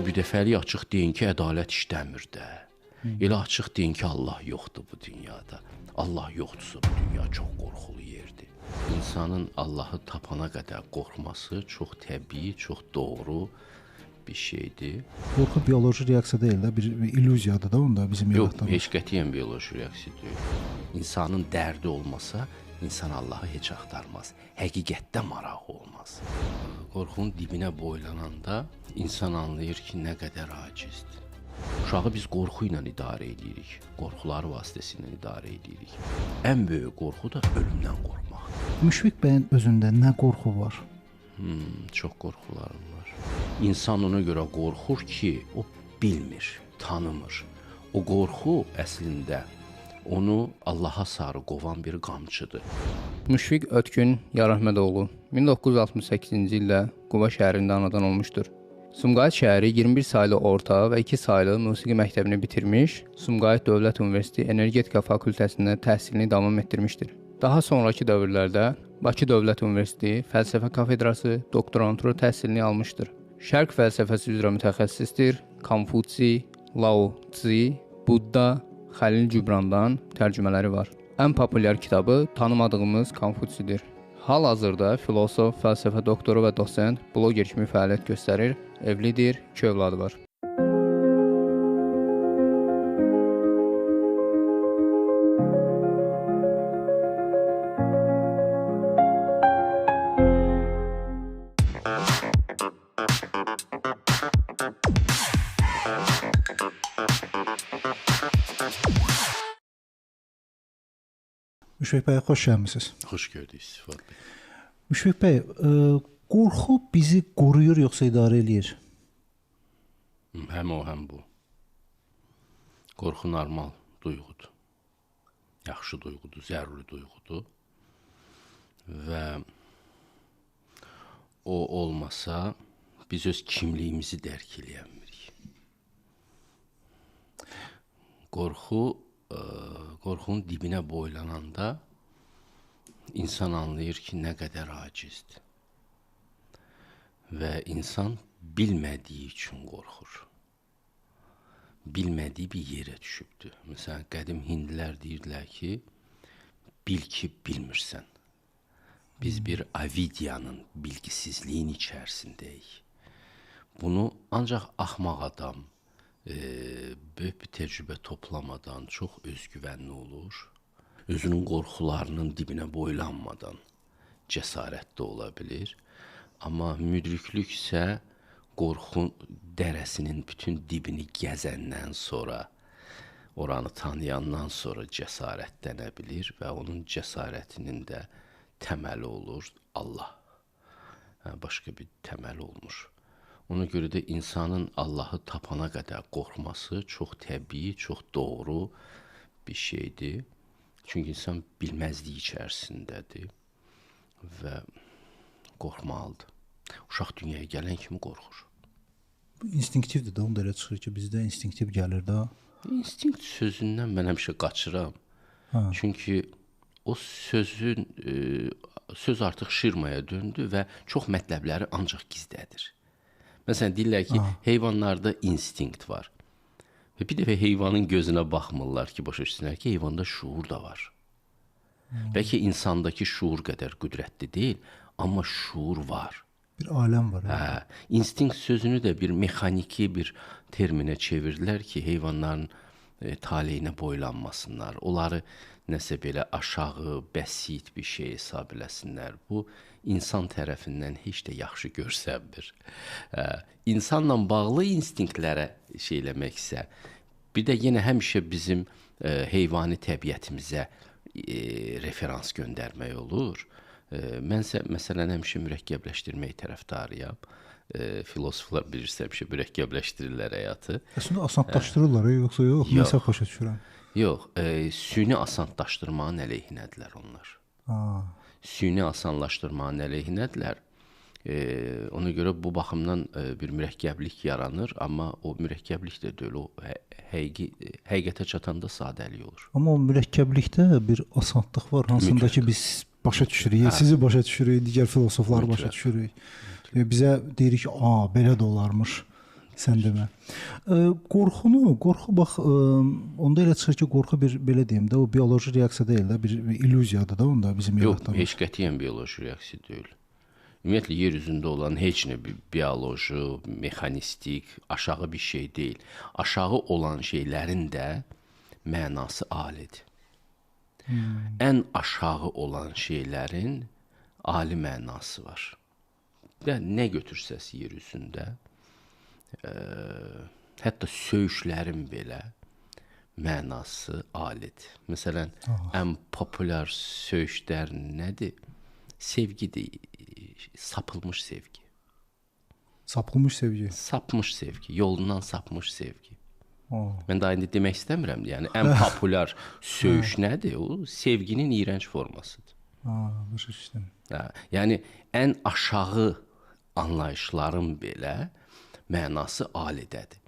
Bir dəfəlik açıq deyin ki, ədalət işləmir də. Elə açıq deyin ki, Allah yoxdur bu dünyada. Allah yoxdursa bu dünya çox qorxulu yerdir. İnsanın Allahı tapana qədər qorxması çox təbii, çox doğru bir şeydir. Qorxu bioloji reaksiya deyil də, bir illüziyadır da onda bizim yaratdığımız. Yox, heç qətiyyən bioloji reaksiya deyil. İnsanın dərdi olmasa, insan Allahı heç axtarmaz. Həqiqətdə marağı olmaz. Qorxunun dibinə boylananda insan anlayır ki, nə qədər acizdir. Uşağı biz qorxu ilə idarə edirik, qorxuları vasitəsilə idarə edirik. Ən böyük qorxu da ölümdən qorxmaqdır. Müşfiq bəyin özündə nə qorxu var? Çox qorxularım var. İnsan ona görə qorxur ki, o bilmir, tanımır. O qorxu əslində onu Allaha sarı qovan bir qamçıdır. Müşfiq Ötkün Yarəhmədoğlu 1968-ci ildə Quba şəhərində anadan olmuşdur. Sumqayıt şəhəri 21 saylı orta və 2 saylı musiqi məktəbini bitirmiş, Sumqayıt Dövlət Universiteti Energetika Fakültəsində təhsilini davam etdirmişdir. Daha sonrakı dövrlərdə Bakı Dövlət Universiteti Fəlsəfə Kafedrası doktorantura təhsilini almışdır. Şərq fəlsəfəsi üzrə mütəxəssisdir. Konfutsi, Lao Tzu, Budda, Xəlil Cübrandan tərcümələri var. Ən populyar kitabı Tanımadığımız Konfutsidir. Hal-hazırda filosof, fəlsəfə doktoru və dosent, bloger kimi fəaliyyət göstərir, evlidir, 2 övladı var. Müşfiq bəy, xoş gəlmisiniz. Xoş gördük, İstifadə bəy. Müşfiq bəy, qorxu bizi qoruyur yoxsa idarə eləyir? Həm o, həm bu. Qorxu normal duyğudur. Yaxşı duyğudur, zəruri duyğudur. Və o olmasa biz öz kimliyimizi dərk eləyəmirik. Qorxu, qorxunun dibinə boylananda insan anlayır ki, nə qədər acizdir. Və insan bilmədiyi üçün qorxur. Bilmədiyi bir yerə düşübdür. Məsələn, qədim hindlilər deyirdilər ki, bil ki, bilmirsən. Biz bir avidyanın, bilgisizliyin içərisindəyik. Bunu ancaq axmaq adam, böyük bir təcrübə toplamadan çox özgüvənli olur. Özünün qorxularının dibinə boylanmadan cəsarətli ola bilir. Amma müdriklük isə qorxu dərəsinin bütün dibini gəzəndən sonra, oranı tanıyandan sonra cəsarətlənə bilir və onun cəsarətinin də təməli olur Allah. Başqa bir təməli olmur. Ona görə də insanın Allahı tapana qədər qorxması çox təbii, çox doğru bir şeydir. Çünki insan bilməzliyi içərisindədir və qorxmalıdır. Uşaq dünyaya gələn kimi qorxur. Bu instinktivdir də, onda elə çıxır ki, bizdə instinktiv gəlir də. İnstinkt sözündən mən həmişə qaçıram. Hə. Çünki o sözün, söz artıq şirmaya döndü və çox mətləbləri ancaq gizlədir. Məsələn, deyirlər ki, heyvanlarda instinkt var. Və bir dəfə heyvanın gözünə baxmırlar ki, başa düşsünlər ki, heyvanda şuur da var. Bəlkə insandakı şuur qədər qüdrətli deyil, amma şuur var. Bir aləm var. Hə, instinkt sözünü də bir mexaniki bir terminə çevirdilər ki, heyvanların taleyinə boylanmasınlar. Onları nəsə belə aşağı, bəsit bir şey hesab eləsinlər. Bu, insan tərəfindən heç də yaxşı görsənmir. İnsanla bağlı instinktlərə şey eləmək isə, bir də yenə həmişə bizim heyvani təbiətimizə referans göndərmək olur. Mənsə, məsələn, həmişə mürəkkəbləşdirmək tərəfdarıyam. Filosoflar bilirsə, həmişə mürəkkəbləşdirirlər həyatı. Əslində asanlaşdırırlar, yoxsa yox? Mən səhv başa düşürəm. Yox, süni asanlaşdırmanın əleyhinədirlər onlar. Süni asanlaşdırmanın əleyhinədirlər. Ona görə bu baxımdan bir mürəkkəblik yaranır, amma o mürəkkəblik də deyil, o həqiqətə çatanda sadəlik olur. Amma o mürəkkəblikdə bir asanlıq var, hansında ki biz başa düşürük, sizi başa düşürük, digər filosofları başa düşürük. Bizə deyirik ki, a, belə də olarmış. Sən demə. Qorxu bax, onda elə çıxır ki, qorxu bir belə deyim də, o bioloji reaksiya deyil də, bir illüziyadır da onda bizim yaratdığımız. Yox, heç qətiyyən bioloji reaksiya deyil. Ümumiyyətlə yer üzündə olan heç nə bir bioloji, mexanistik, aşağı bir şey deyil. Aşağı olan şeylərin də mənası alidir. Ən aşağı olan şeylərin ali mənası var. Nə götürsəz yer üzündə, hətta söyüşlərin belə mənası alidir. Məsələn, ən populyar söyüşlər nədir? Sevgidir, sapılmış sevgi. Sapılmış sevgi? Sapmış sevgi, yolundan sapmış sevgi. Mən daha indi demək istəmirəm. Yəni, ən populyar söyüş nədir? O, sevginin iyrənc formasıdır. Başa düşdüm. Yəni, ən aşağı anlayışların belə mənası alidədir.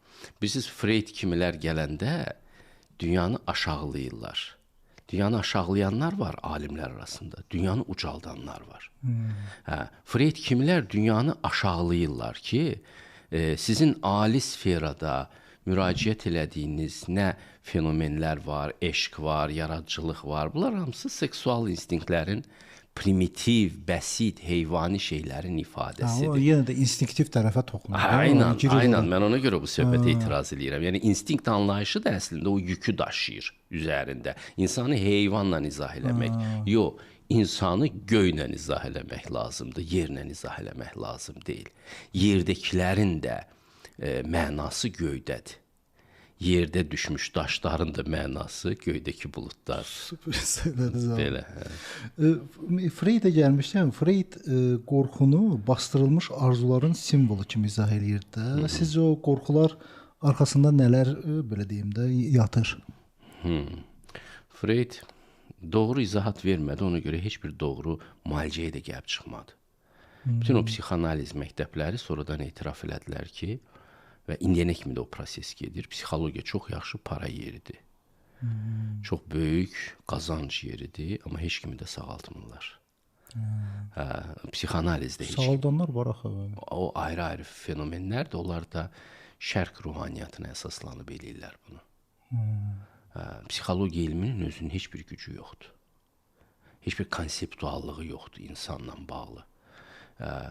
Bilirsiniz, Freyd kimilər gələndə dünyanı aşağılayırlar. Dünyanı aşağılayanlar var alimlər arasında, dünyanı ucaldanlar var. Freyd kimilər dünyanı aşağılayırlar ki, sizin ali sferada müraciət elədiyiniz nə fenomenlər var, eşq var, yaradıcılıq var. Bunlar hamısı seksual instinktlərin primitiv, bəsit, heyvani şeylərin ifadəsidir. O yenə də instinktiv tərəfə toxunur. Aynen. Mən ona görə bu söhbətə etiraz eləyirəm. Yəni instinkt anlayışı da əslində o yükü daşıyır üzərində. İnsanı heyvanla izah eləmək. Yox, insanı göylə izah eləmək lazımdır, yerlə izah eləmək lazım deyil. Yerdəkilərin də mənası göydədir. Yerdə düşmüş daşların da mənası göydəki buludlar. Süper söylədiniz abi. Belə. Freyd'ə gəlmişəm. Freyd qorxunu bastırılmış arzuların simvolu kimi izah eləyir də. Sizcə o qorxular arxasında nələr, belə deyim də, yatır? Freyd doğru izahat vermədi. Ona görə heç bir doğru müalicəyə də gəlib çıxmadı. Bütün o psixoanaliz məktəbləri sonradan etiraf elədilər ki, və indiyənə kimi də o proses gedir. Psixologiya çox yaxşı para yeridir. Çox böyük qazanc yeridir, amma heç kimi də sağaltmırlar. Psixoanalizdə heç. Sağaldanlar var axı. O ayrı-ayrı fenomenlər də, onlar da şərq ruhaniyyatına əsaslanıb eləyirlər bunu. Psixologiya elminin özünün heç bir gücü yoxdur. Heç bir konseptuallığı yoxdur insanla bağlı.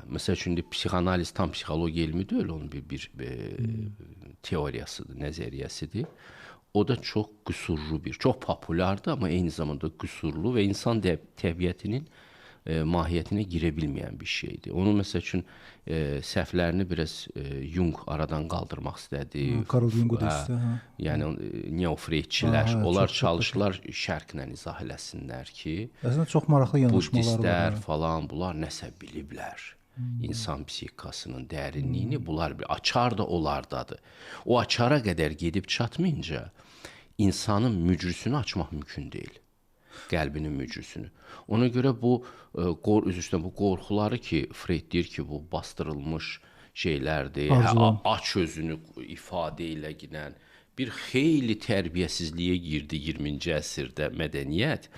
Məsəl üçün, psixoanaliz tam psixologiya elmi deyil, onun bir teoriyasıdır, nəzəriyyəsidir. O da çox qüsurlu bir, çox populyardır, amma eyni zamanda qüsurlu və insan təbiətinin mahiyyətinə girə bilməyən bir şeydir. Onun məsəl üçün səhvlərini biraz Jung aradan qaldırmaq istədi. Carl Jung da istədi. Yəni neo-Freydçilər, onlar çalışırlar şərqlə izah eləsinlər ki, əslində çox maraqlı yanaşmalar var. Buddistlər falan, bunlar nəsə biliblər. İnsan psixikasının dərinliyini bunlar bilir. Açar da onlardadır. O açara qədər gedib çatmayınca insanın mücrüsünü açmaq mümkün deyil. Qəlbinin mücrüsünü. Ona görə bu bu qorxuları ki, Freyd deyir ki, bu bastırılmış şeylərdir, aç özünü ifadə ilə ginən bir xeyli tərbiyəsizliyə girdi 20-ci əsrdə mədəniyyət.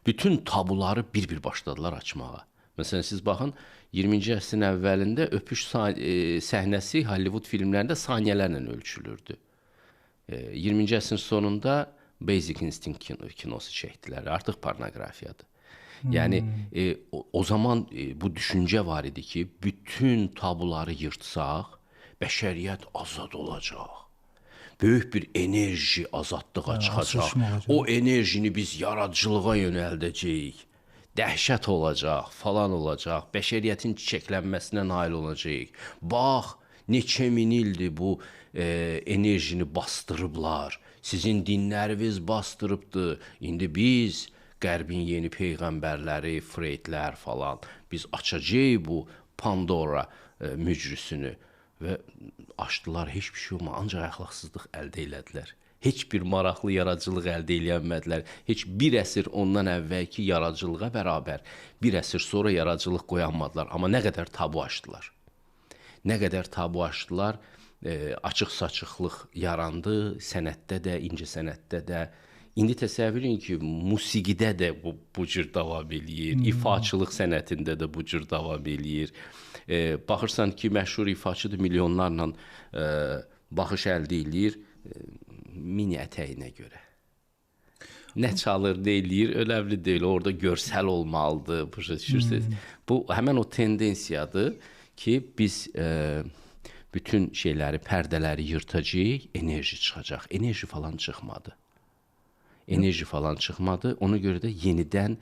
Bütün tabuları bir-bir başladılar açmağa. Məsələn, siz baxın, 20-ci əsrin əvvəlində öpüş səhnəsi Hollywood filmlərində saniyələrlə ölçülürdü. 20-ci əsrin sonunda Basic Instinct kinosu çəkdilər. Artıq pornografiyadır. Yəni, o zaman bu düşüncə var idi ki, bütün tabuları yırtsaq, bəşəriyyət azad olacaq. Böyük bir enerji azadlığa çıxacaq. O enerjini biz yaradıcılığa yönəldəcəyik. Dəhşət olacaq, falan olacaq. Bəşəriyyətin çiçəklənməsinə nail olacağıq. Bax, neçə min ildir bu enerjini bastırıblar. Sizin dinləriniz bastırıbdı. İndi biz, Qərbin yeni peyğəmbərləri, Freydlər falan, biz açacağıq bu Pandora mücrüsünü. Və açdılar, heç bir şey olmadı, ancaq əxlaqsızlıq əldə elədilər. Heç bir maraqlı yaradıcılıq əldə eləyənmədilər. Heç bir əsr ondan əvvəlki yaradıcılığa bərabər, bir əsr sonra yaradıcılıq qoyanmadılar. Amma nə qədər tabu açdılar. Nə qədər tabu açdılar, açıq-saçıqlıq yarandı sənətdə də, incəsənətdə də, İndi təsəvvür edin ki, musiqidə də bu cür davam eləyir, ifaçılıq sənətində də bu cür davam eləyir. Baxırsan ki, məşhur ifaçıdır, milyonlarla baxış əldə eləyir mini ətəyinə görə. Nə çalır, nə eləyir, önəmli deyil. Orada görsəl olmalıdır, başa düşürsünüz. Bu həmən o tendensiyadır ki, biz bütün şeyləri, pərdələri yırtacağıq, enerji çıxacaq. Enerji falan çıxmadı. Enerji falan çıxmadı. Ona görə də yenidən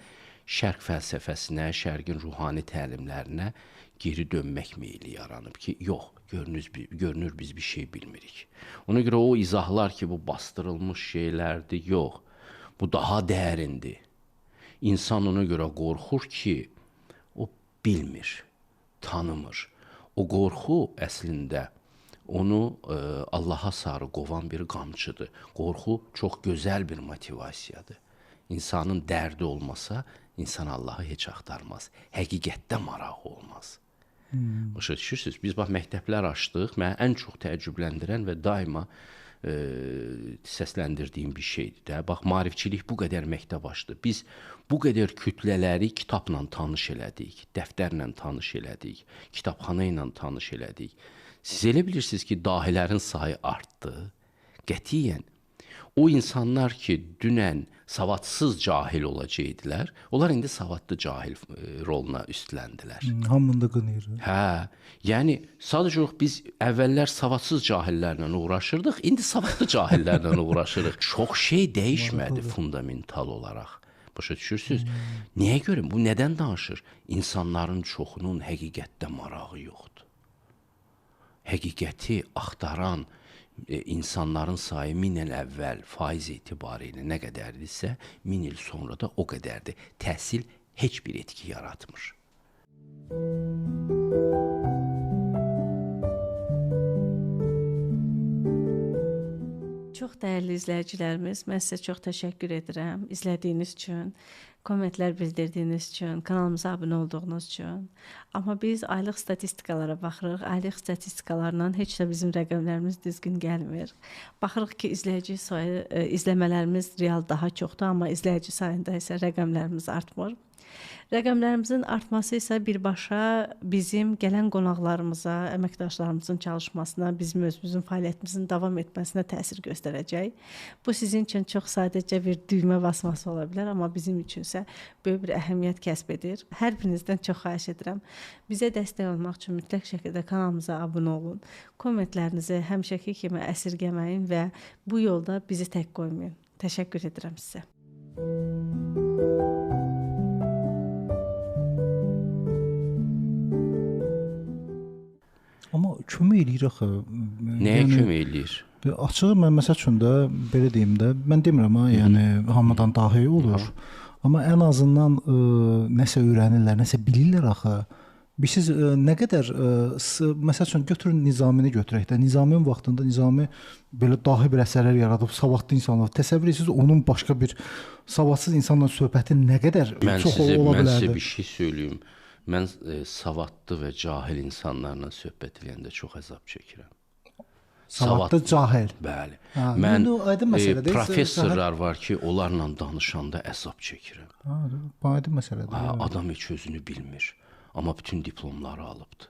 şərq fəlsəfəsinə, şərqin ruhani təlimlərinə geri dönmək meyli yaranıb ki, yox, görünür biz bir şey bilmirik. Ona görə o izahlar ki, bu bastırılmış şeylərdir, yox, bu daha dərindir. İnsan ona görə qorxur ki, o bilmir, tanımır. O qorxu əslində onu Allaha sarı qovan bir qamçıdır. Qorxu çox gözəl bir motivasiyadır. İnsanın dərdi olmasa, insan Allahı heç axtarmaz. Həqiqətdə marağı olmaz. Başa düşürsünüz? Biz bax məktəblər açdıq. Məni ən çox təəccübləndirən və daima səsləndirdiyim bir şeydir də. Bax, maarifçilik bu qədər məktəb açdı. Biz bu qədər kütlələri kitabla tanış elədik, dəftərlə tanış elədik, kitabxana ilə tanış elədik. Siz elə bilirsiniz ki, dahilərin sayı artdı. Qətiyyən. O insanlar ki, dünən savadsız cahil olacaqdılar, onlar indi savadlı cahil roluna üstləndilər. Hamını da qınayır. Hə, yəni sadəcə olaraq biz əvvəllər savadsız cahillərlə uğraşırdıq, indi savadlı cahillərlə uğraşırıq. Çox şey dəyişmədi fundamental olaraq. Başa düşürsünüz? Niyə görə? Bu nədən danışır? İnsanların çoxunun həqiqətdə marağı yoxdur. Həqiqəti axtaran insanların sayı 1000 il əvvəl faiz etibarilə nə qədərdirsə, 1000 il sonra da o qədərdir. Təhsil heç bir etki yaratmır. Çox dəyərli izləyicilərimiz, mən sizə çox təşəkkür edirəm izlədiyiniz üçün, kommentlər bildirdiyiniz üçün, kanalımıza abunə olduğunuz üçün. Amma biz aylıq statistikalara baxırıq. Aylıq statistikalarla heç də bizim rəqəmlərimiz düzgün gəlmir. Baxırıq ki, izləyici sayı, izləmələrimiz real daha çoxdur, amma izləyici sayında isə rəqəmlərimiz artmır. Rəqəmlərimizin artması isə birbaşa bizim gələn qonaqlarımıza, əməkdaşlarımızın çalışmasına, bizim özümüzün fəaliyyətimizin davam etməsinə təsir göstərəcək. Bu sizin üçün çox sadəcə bir düymə basması ola bilər, amma bizim üçünsə böyük bir əhəmiyyət kəsb edir. Hər birinizdən çox xahiş edirəm. Bizə dəstək olmaq üçün mütləq şəkildə kanalımıza abunə olun. Kommentlərinizi həmişəki kimi əsirgəməyin və bu yolda bizi tək qoymayın. Təşəkkür edirəm sizə. Amma kömək eləyir axı. Nəyə kömək eləyir? Açığı mən məsəl üçün də belə deyim də, mən demirəm ha, yəni hamıdan dahi olur. Amma ən azından nəsə öyrənirlər, nəsə bilirlər axı. Bilirsiniz nə qədər məsəl üçün götürün Nizamini götürək də. Nizaminin vaxtında Nizami belə dahi bir əsərlər yaradıb, savadlı insanlar. Təsəvvür edirsiniz onun başqa bir savadsız insanla söhbəti nə qədər çox ola bilərdi. Mən sizə bir şey söyləyim. Mən savadlı və cahil insanlarla söhbət eləyəndə çox əzab çəkirəm. Savadlı cahil. Bəli. Hə, mən professorlar var ki, onlarla danışanda əzab çəkirəm. Hə, bu aydın məsələdir. Hə, adam heç özünü bilmir, amma bütün diplomları alıbdır.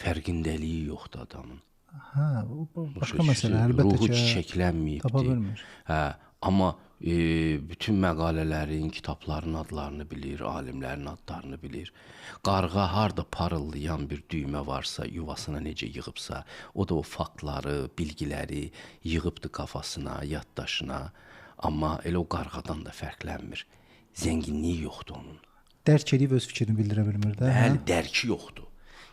Fərqindəliyi yoxdur adamın. Hə, o başqa məsələ, əlbəttə ki. Ruhu çiçəklənməyibdir. Tapa bilmir. Hə, amma bütün məqalələrin, kitabların adlarını bilir, alimlərin adlarını bilir. Qarğa harda parıldayan bir düymə varsa, yuvasına necə yığıbsa, o da o faktları, bilgiləri yığıbdır kafasına, yaddaşına. Amma elə o qarğadan da fərqlənmir. Zənginliyi yoxdur onun. Dərk edib öz fikrini bildirə bilmir də. Bəli, dərki yoxdur.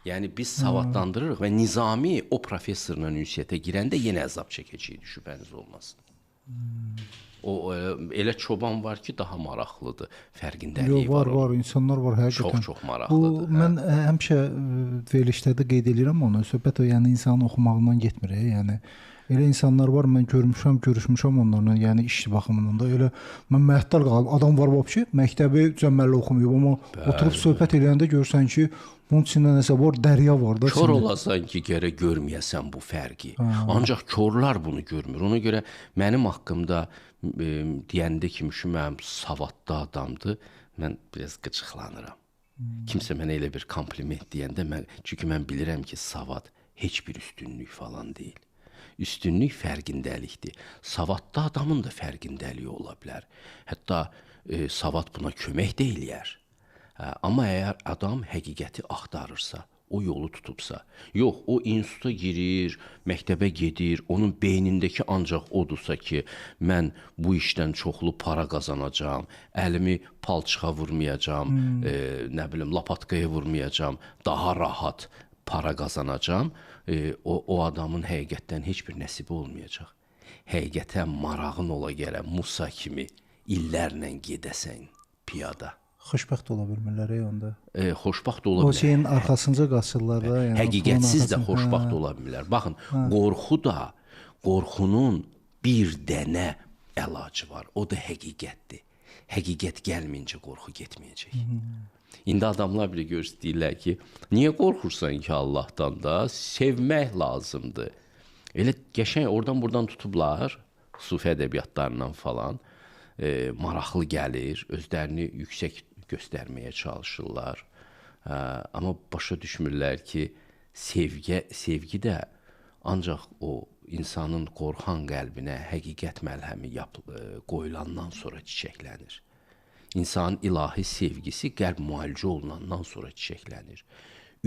Yəni biz savadlandırırıq və Nizami o professorla ünsiyyətə girəndə yenə əzab çəkəcəkdi, şübhəniz olmasın. O elə çoban var ki, daha maraqlıdır. Fərqindəliyi var. Var, insanlar var həqiqətən. Çox-çox maraqlıdır. Bu mən həmişə verilişlərdə qeyd eləyirəm onu. Söhbət o, yəni insanın oxumağından getmir, yəni Elə insanlar var, mən görmüşəm, görüşmüşəm onlarla, yəni iş baxımından da elə mən məhtəl qalım. Adam var vəbşi, məktəbi cəməlli oxumayıb, amma oturub söhbət eləyəndə görürsən ki, bunun içində nəsə var, dərya var da. Kor olasan ki, gərək görməyəsən bu fərqi. Ancaq korlar bunu görmür. Ona görə mənim haqqımda deyəndə ki, mənim savadlı adamdır, mən biraz qıcıqlanıram. Kimsə mənə elə bir kompliment deyəndə mən, çünki mən bilirəm ki, savad heç bir üstünlük falan deyil. Üstünlük fərqindəlikdir. Savadlı adamın da fərqindəliyi ola bilər. Hətta savad buna kömək də eləyər. Amma əgər adam həqiqəti axtarırsa, o yolu tutubsa, yox, o instituta girir, məktəbə gedir, onun beynindəki ancaq odursa ki, mən bu işdən çoxlu para qazanacağam, əlimi palçığa vurmayacağam, nə bilim, lapatkaya vurmayacağam, daha rahat para qazanacağam, o adamın həqiqətdən heç bir nəsibi olmayacaq. Həqiqətə marağın ola gələ Musa kimi illərlə gedəsən piyada. Xoşbəxt ola bilmirlər onda. Xoşbəxt ola bilər. O şeyin arxasınca qaçırlar da. Yəni, həqiqətsiz də xoşbəxt ola bilmirlər. Baxın, qorxu da, qorxunun bir dənə əlacı var. O da həqiqətdir. Həqiqət gəlməyincə qorxu getməyəcək. İndi adamlar belə görürsə deyirlər ki, niyə qorxursan ki Allahdan da? Sevmək lazımdır. Elə qəşəng oradan buradan tutublar, sufi ədəbiyyatlarından falan. Maraqlı gəlir, özlərini yüksək göstərməyə çalışırlar. Amma başa düşmürlər ki, sevgi də ancaq o insanın qorxan qəlbinə həqiqət məlhəmi qoyulandan sonra çiçəklənir. İnsanın ilahi sevgisi qəlb müalicə olunandan sonra çiçəklənir.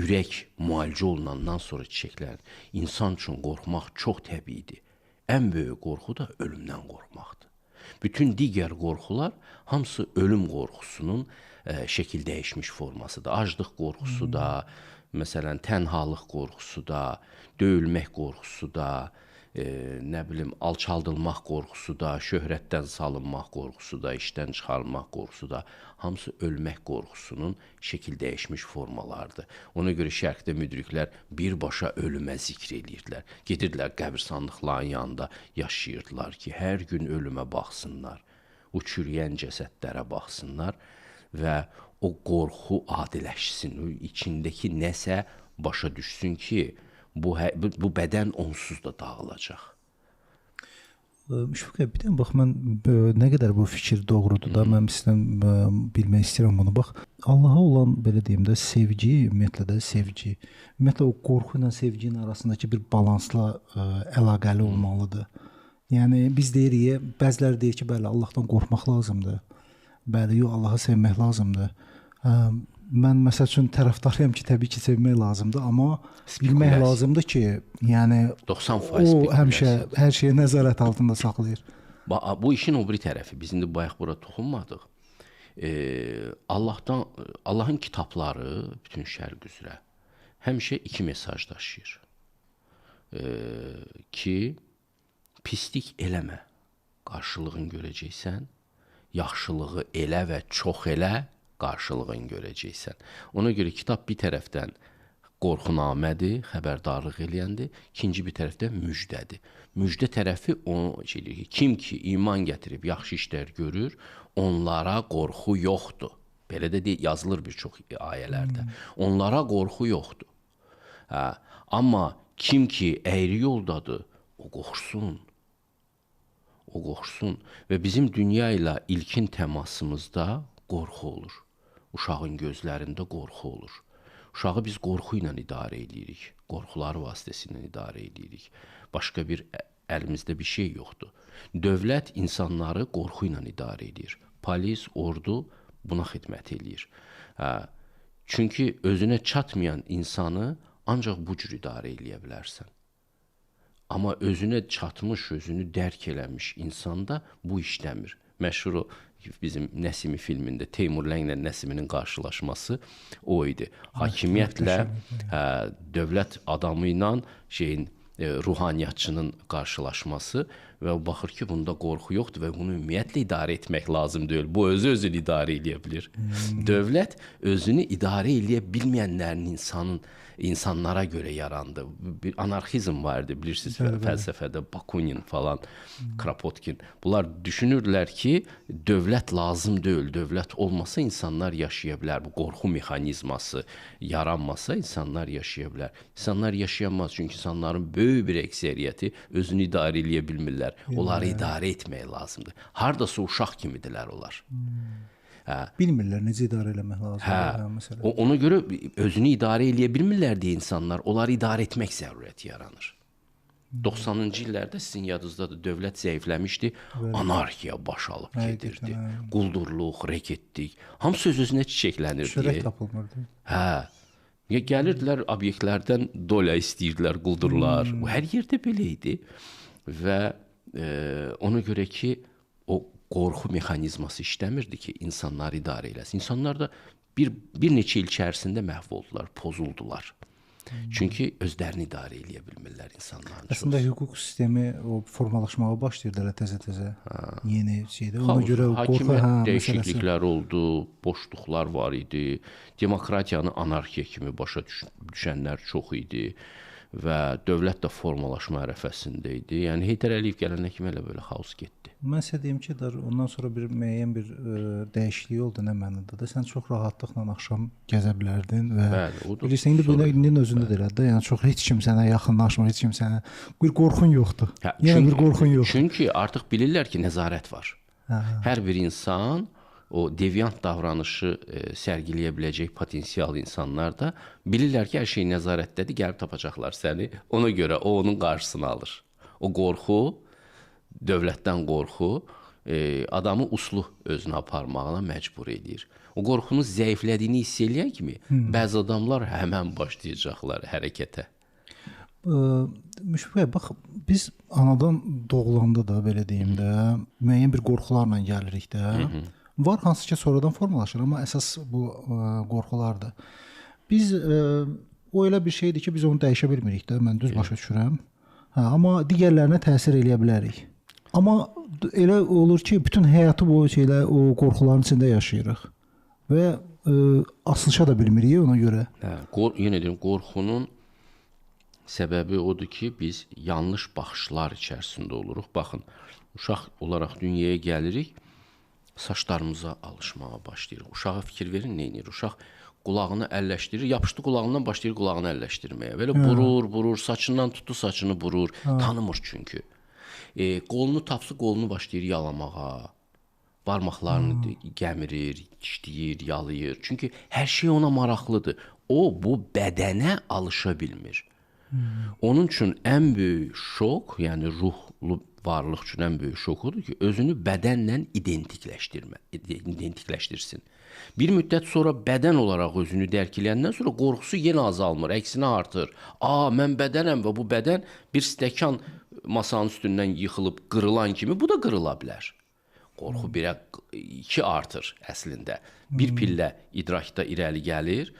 Ürək müalicə olunandan sonra çiçəklənir. İnsan üçün qorxmaq çox təbiidir. Ən böyük qorxu da ölümdən qorxmaqdır. Bütün digər qorxular hamısı ölüm qorxusunun şəkil dəyişmiş formasıdır. Aclıq qorxusu da, məsələn, tənhalıq qorxusu da, döyülmək qorxusu da, nə bilim, alçaldılmaq qorxusu da, şöhrətdən salınmaq qorxusu da, işdən çıxarılmaq qorxusu da, hamısı ölmək qorxusunun şəkil dəyişmiş formalarıdır. Ona görə şərqdə müdriklər birbaşa ölümə zikr eləyirdilər. Gedirdilər qəbirstanlıqların yanında yaşayırdılar ki, hər gün ölümə baxsınlar, o çürüyən cəsədlərə baxsınlar və o qorxu adiləşsin, o içindəki nəsə başa düşsün ki, bu bədən onsuz da dağılacaq. Müşfiq bəy, bir dənə bax, mən nə qədər bu fikir doğrudur da, mən sizdən bilmək istəyirəm bunu. Bax, Allaha olan, belə deyim də, sevgi, ümumiyyətlə də sevgi, ümumiyyətlə o qorxu ilə sevginin arasındakı bir balansla əlaqəli olmalıdır. Yəni, biz deyirik, bəziləri deyir ki, bəli, Allahdan qorxmaq lazımdır. Bəli, yox, Allahı sevmək lazımdır. Mən məsəl üçün tərəfdarıyam ki, təbii ki, sevmək lazımdır, amma bilmək lazımdır ki, yəni 90% o həmişə hər şeyi nəzarət altında saxlayır. Bu işin o biri tərəfi, biz indi bayaq bura toxunmadıq. Allahın kitabları bütün şərq üzrə həmişə iki mesaj daşıyır. Ki, pislik eləmə, qarşılığını görəcəksən, yaxşılığı elə və çox elə, qarşılığını görəcəksən. Ona görə kitab bir tərəfdən qorxunamədir, xəbərdarlıq eləyəndir, ikinci bir tərəfdən müjdədir. Müjdə tərəfi o şeydir ki, kim ki iman gətirib yaxşı işlər görür, onlara qorxu yoxdur. Belə də yazılır bir çox ayələrdə. Onlara qorxu yoxdur. Amma kim ki əyri yoldadır, o qorxsun. O qorxsun. Və bizim dünya ilə ilkin təmasımızda qorxu olur. Uşağın gözlərində qorxu olur. Uşağı biz qorxu ilə idarə edirik. Qorxuları vasitəsilə idarə edirik. Başqa bir əlimizdə bir şey yoxdur. Dövlət insanları qorxu ilə idarə edir. Polis, ordu buna xidmət eləyir. Çünki özünə çatmayan insanı ancaq bu cür idarə eləyə bilərsən. Amma özünə çatmış, özünü dərk eləmiş insanda bu işləmir. Məşhur o bizim Nəsimi filmində Teymur Lənglə Nəsiminin qarşılaşması o idi. Hakimiyyətlə, dövlət adamı ilə şeyin ruhaniyyatçının qarşılaşması və o baxır ki, bunda qorxu yoxdur və bunu ümumiyyətlə idarə etmək lazım deyil. Bu özü özünü idarə eləyə bilir. Dövlət özünü idarə eləyə bilməyənlərin insanın insanlara görə yarandı. Bir anarxizm var idi, bilirsiniz, fəlsəfədə Bakunin falan, Kropotkin. Bunlar düşünürdülər ki, dövlət lazım deyil, dövlət olmasa insanlar yaşaya bilər. Bu qorxu mexanizması yaranmasa insanlar yaşaya bilər. İnsanlar yaşayamaz, çünki insanların böyük bir əksəriyyəti özünü idarə eləyə bilmirlər. Onları idarə etmək lazımdır. Hardasa uşaq kimidirlər onlar. Hə. Bilmirlər necə idarə eləmək lazımdır. Hə, məsələn. Ona görə özünü idarə eləyə bilmirlər deyə insanlar, onları idarə etmək zərurəti yaranır. 90-cı illərdə sizin yadınızdadır, dövlət zəifləmişdi, anarxiya baş alıb gedirdi. Quldurluq, reketlik, hamısı öz-özünə çiçəklənirdi. Çörək tapılmırdı. Hə. Gəlirdilər obyektlərdən dola istəyirdilər quldurlar. Bu hər yerdə belə idi. Və ona görə ki, o qorxu mexanizması işləmirdi ki, insanları idarə eləsin. İnsanlar da bir neçə il içərisində məhv oldular, pozuldular. Çünki özlərini idarə eləyə bilmirlər insanların. Əslində hüquq sistemi o formalaşmağa başlayırdı elə təzə-təzə. Yeni şeydə. Ona görə qorxu dəyişikliklər oldu, boşluqlar var idi. Demokratiyanı anarxiya kimi başa düşənlər çox idi və dövlət də formalaşma ərəfəsində idi. Yəni Heydər Əliyev gələnə kimi elə belə xaos getdi. Mən sizə deyim ki, ondan sonra bir müəyyən bir dəyişiklik oldu nə mənada da. Sən çox rahatlıqla axşam gəzə bilərdin və bəli, bilirsən indi bu indinin özündə də elədir də. Yəni çox heç kim sənə yaxınlaşmır, heç kim sənə bir qorxun yoxdur. Hə, yəni bir qorxun yoxdur. Çünki artıq bilirlər ki, nəzarət var. Hə. Hər bir insan o deviant davranışı sərgiləyə biləcək potensial insanlar da bilirlər ki, hər şey nəzarətdədir, gəlib tapacaqlar səni. Ona görə o onun qarşısını alır. O qorxu, dövlətdən qorxu adamı uslu özünü aparmağına məcbur edir. O qorxunun zəiflədiyini hiss eləyən kimi bəzi adamlar həmən başlayacaqlar hərəkətə. Müşfiq bəy, bax, biz anadan doğulanda da, belə deyim də, müəyyən bir qorxularla gəlirik də. Var hansı ki sonradan formalaşır, amma əsas bu qorxulardır. Biz o elə bir şeydir ki, biz onu dəyişə bilmirik də, mən düz başa düşürəm. Hə, amma digərlərinə təsir eləyə bilərik. Amma elə olur ki, bütün həyatı boyu şeylə o qorxuların içində yaşayırıq və asılışa da bilmirik ona görə. Hə, yenə deyirəm, qorxunun səbəbi odur ki, biz yanlış baxışlar içərisində oluruq. Baxın, uşaq olaraq dünyaya gəlirik, saçlarımıza alışmağa başlayırıq. Uşağa fikir verin, nə edir? Uşaq qulağını əlləşdirir, yapışdı qulağından başlayır qulağını əlləşdirməyə. Belə burur, burur, saçından tutdu, saçını burur. Tanımır çünki. Qolunu tapsı, qolunu başlayır yalamağa. Barmaqlarını gəmirir, dişləyir, yalayır. Çünki hər şey ona maraqlıdır. O, bu bədənə alışa bilmir. Onun üçün ən böyük şok, yəni ruhlu varlıq üçün ən böyük şok odur ki, özünü bədənlə identikləşdirsin. Bir müddət sonra bədən olaraq özünü dərk eləyəndən sonra qorxusu yenə azalmır, əksinə artır. A, mən bədənəm və bu bədən bir stəkan masanın üstündən yıxılıb qırılan kimi bu da qırıla bilər. Qorxu 1-ə 2 artır əslində. Bir pillə idrakda irəli gəlir,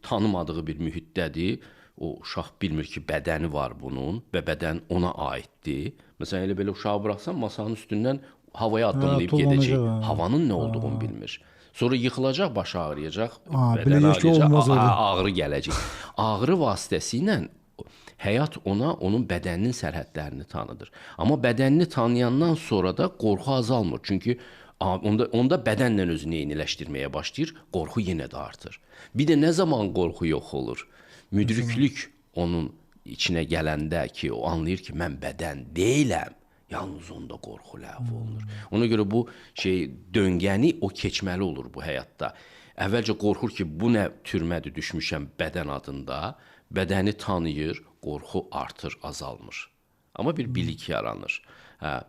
tanımadığı bir mühitdədir. O uşaq bilmir ki, bədəni var bunun və bədən ona aiddir. Məsələn, elə belə uşağı buraxsan, masanın üstündən havaya addımlayıb gedəcək. Havanın nə olduğunu bilmir. Sonra yıxılacaq, başı ağrıyacaq, bədən ağrıyacaq, ağrı gələcək. Ağrı vasitəsilə həyat ona onun bədəninin sərhədlərini tanıdır. Amma bədənini tanıyandan sonra da qorxu azalmır. Çünki onda bədənlə özünü eyniləşdirməyə başlayır, qorxu yenə də artır. Bir də nə zaman qorxu yox olur? Müdriklük onun içinə gələndə ki, o anlayır ki, mən bədən deyiləm, yalnız onda qorxu ləğv olunur. Ona görə bu şey döngəni o keçməli olur bu həyatda. Əvvəlcə qorxur ki, bu nə türmədir, düşmüşəm bədən adında, bədəni tanıyır, qorxu artır, azalmır. Amma bir bilik yaranır. Hə.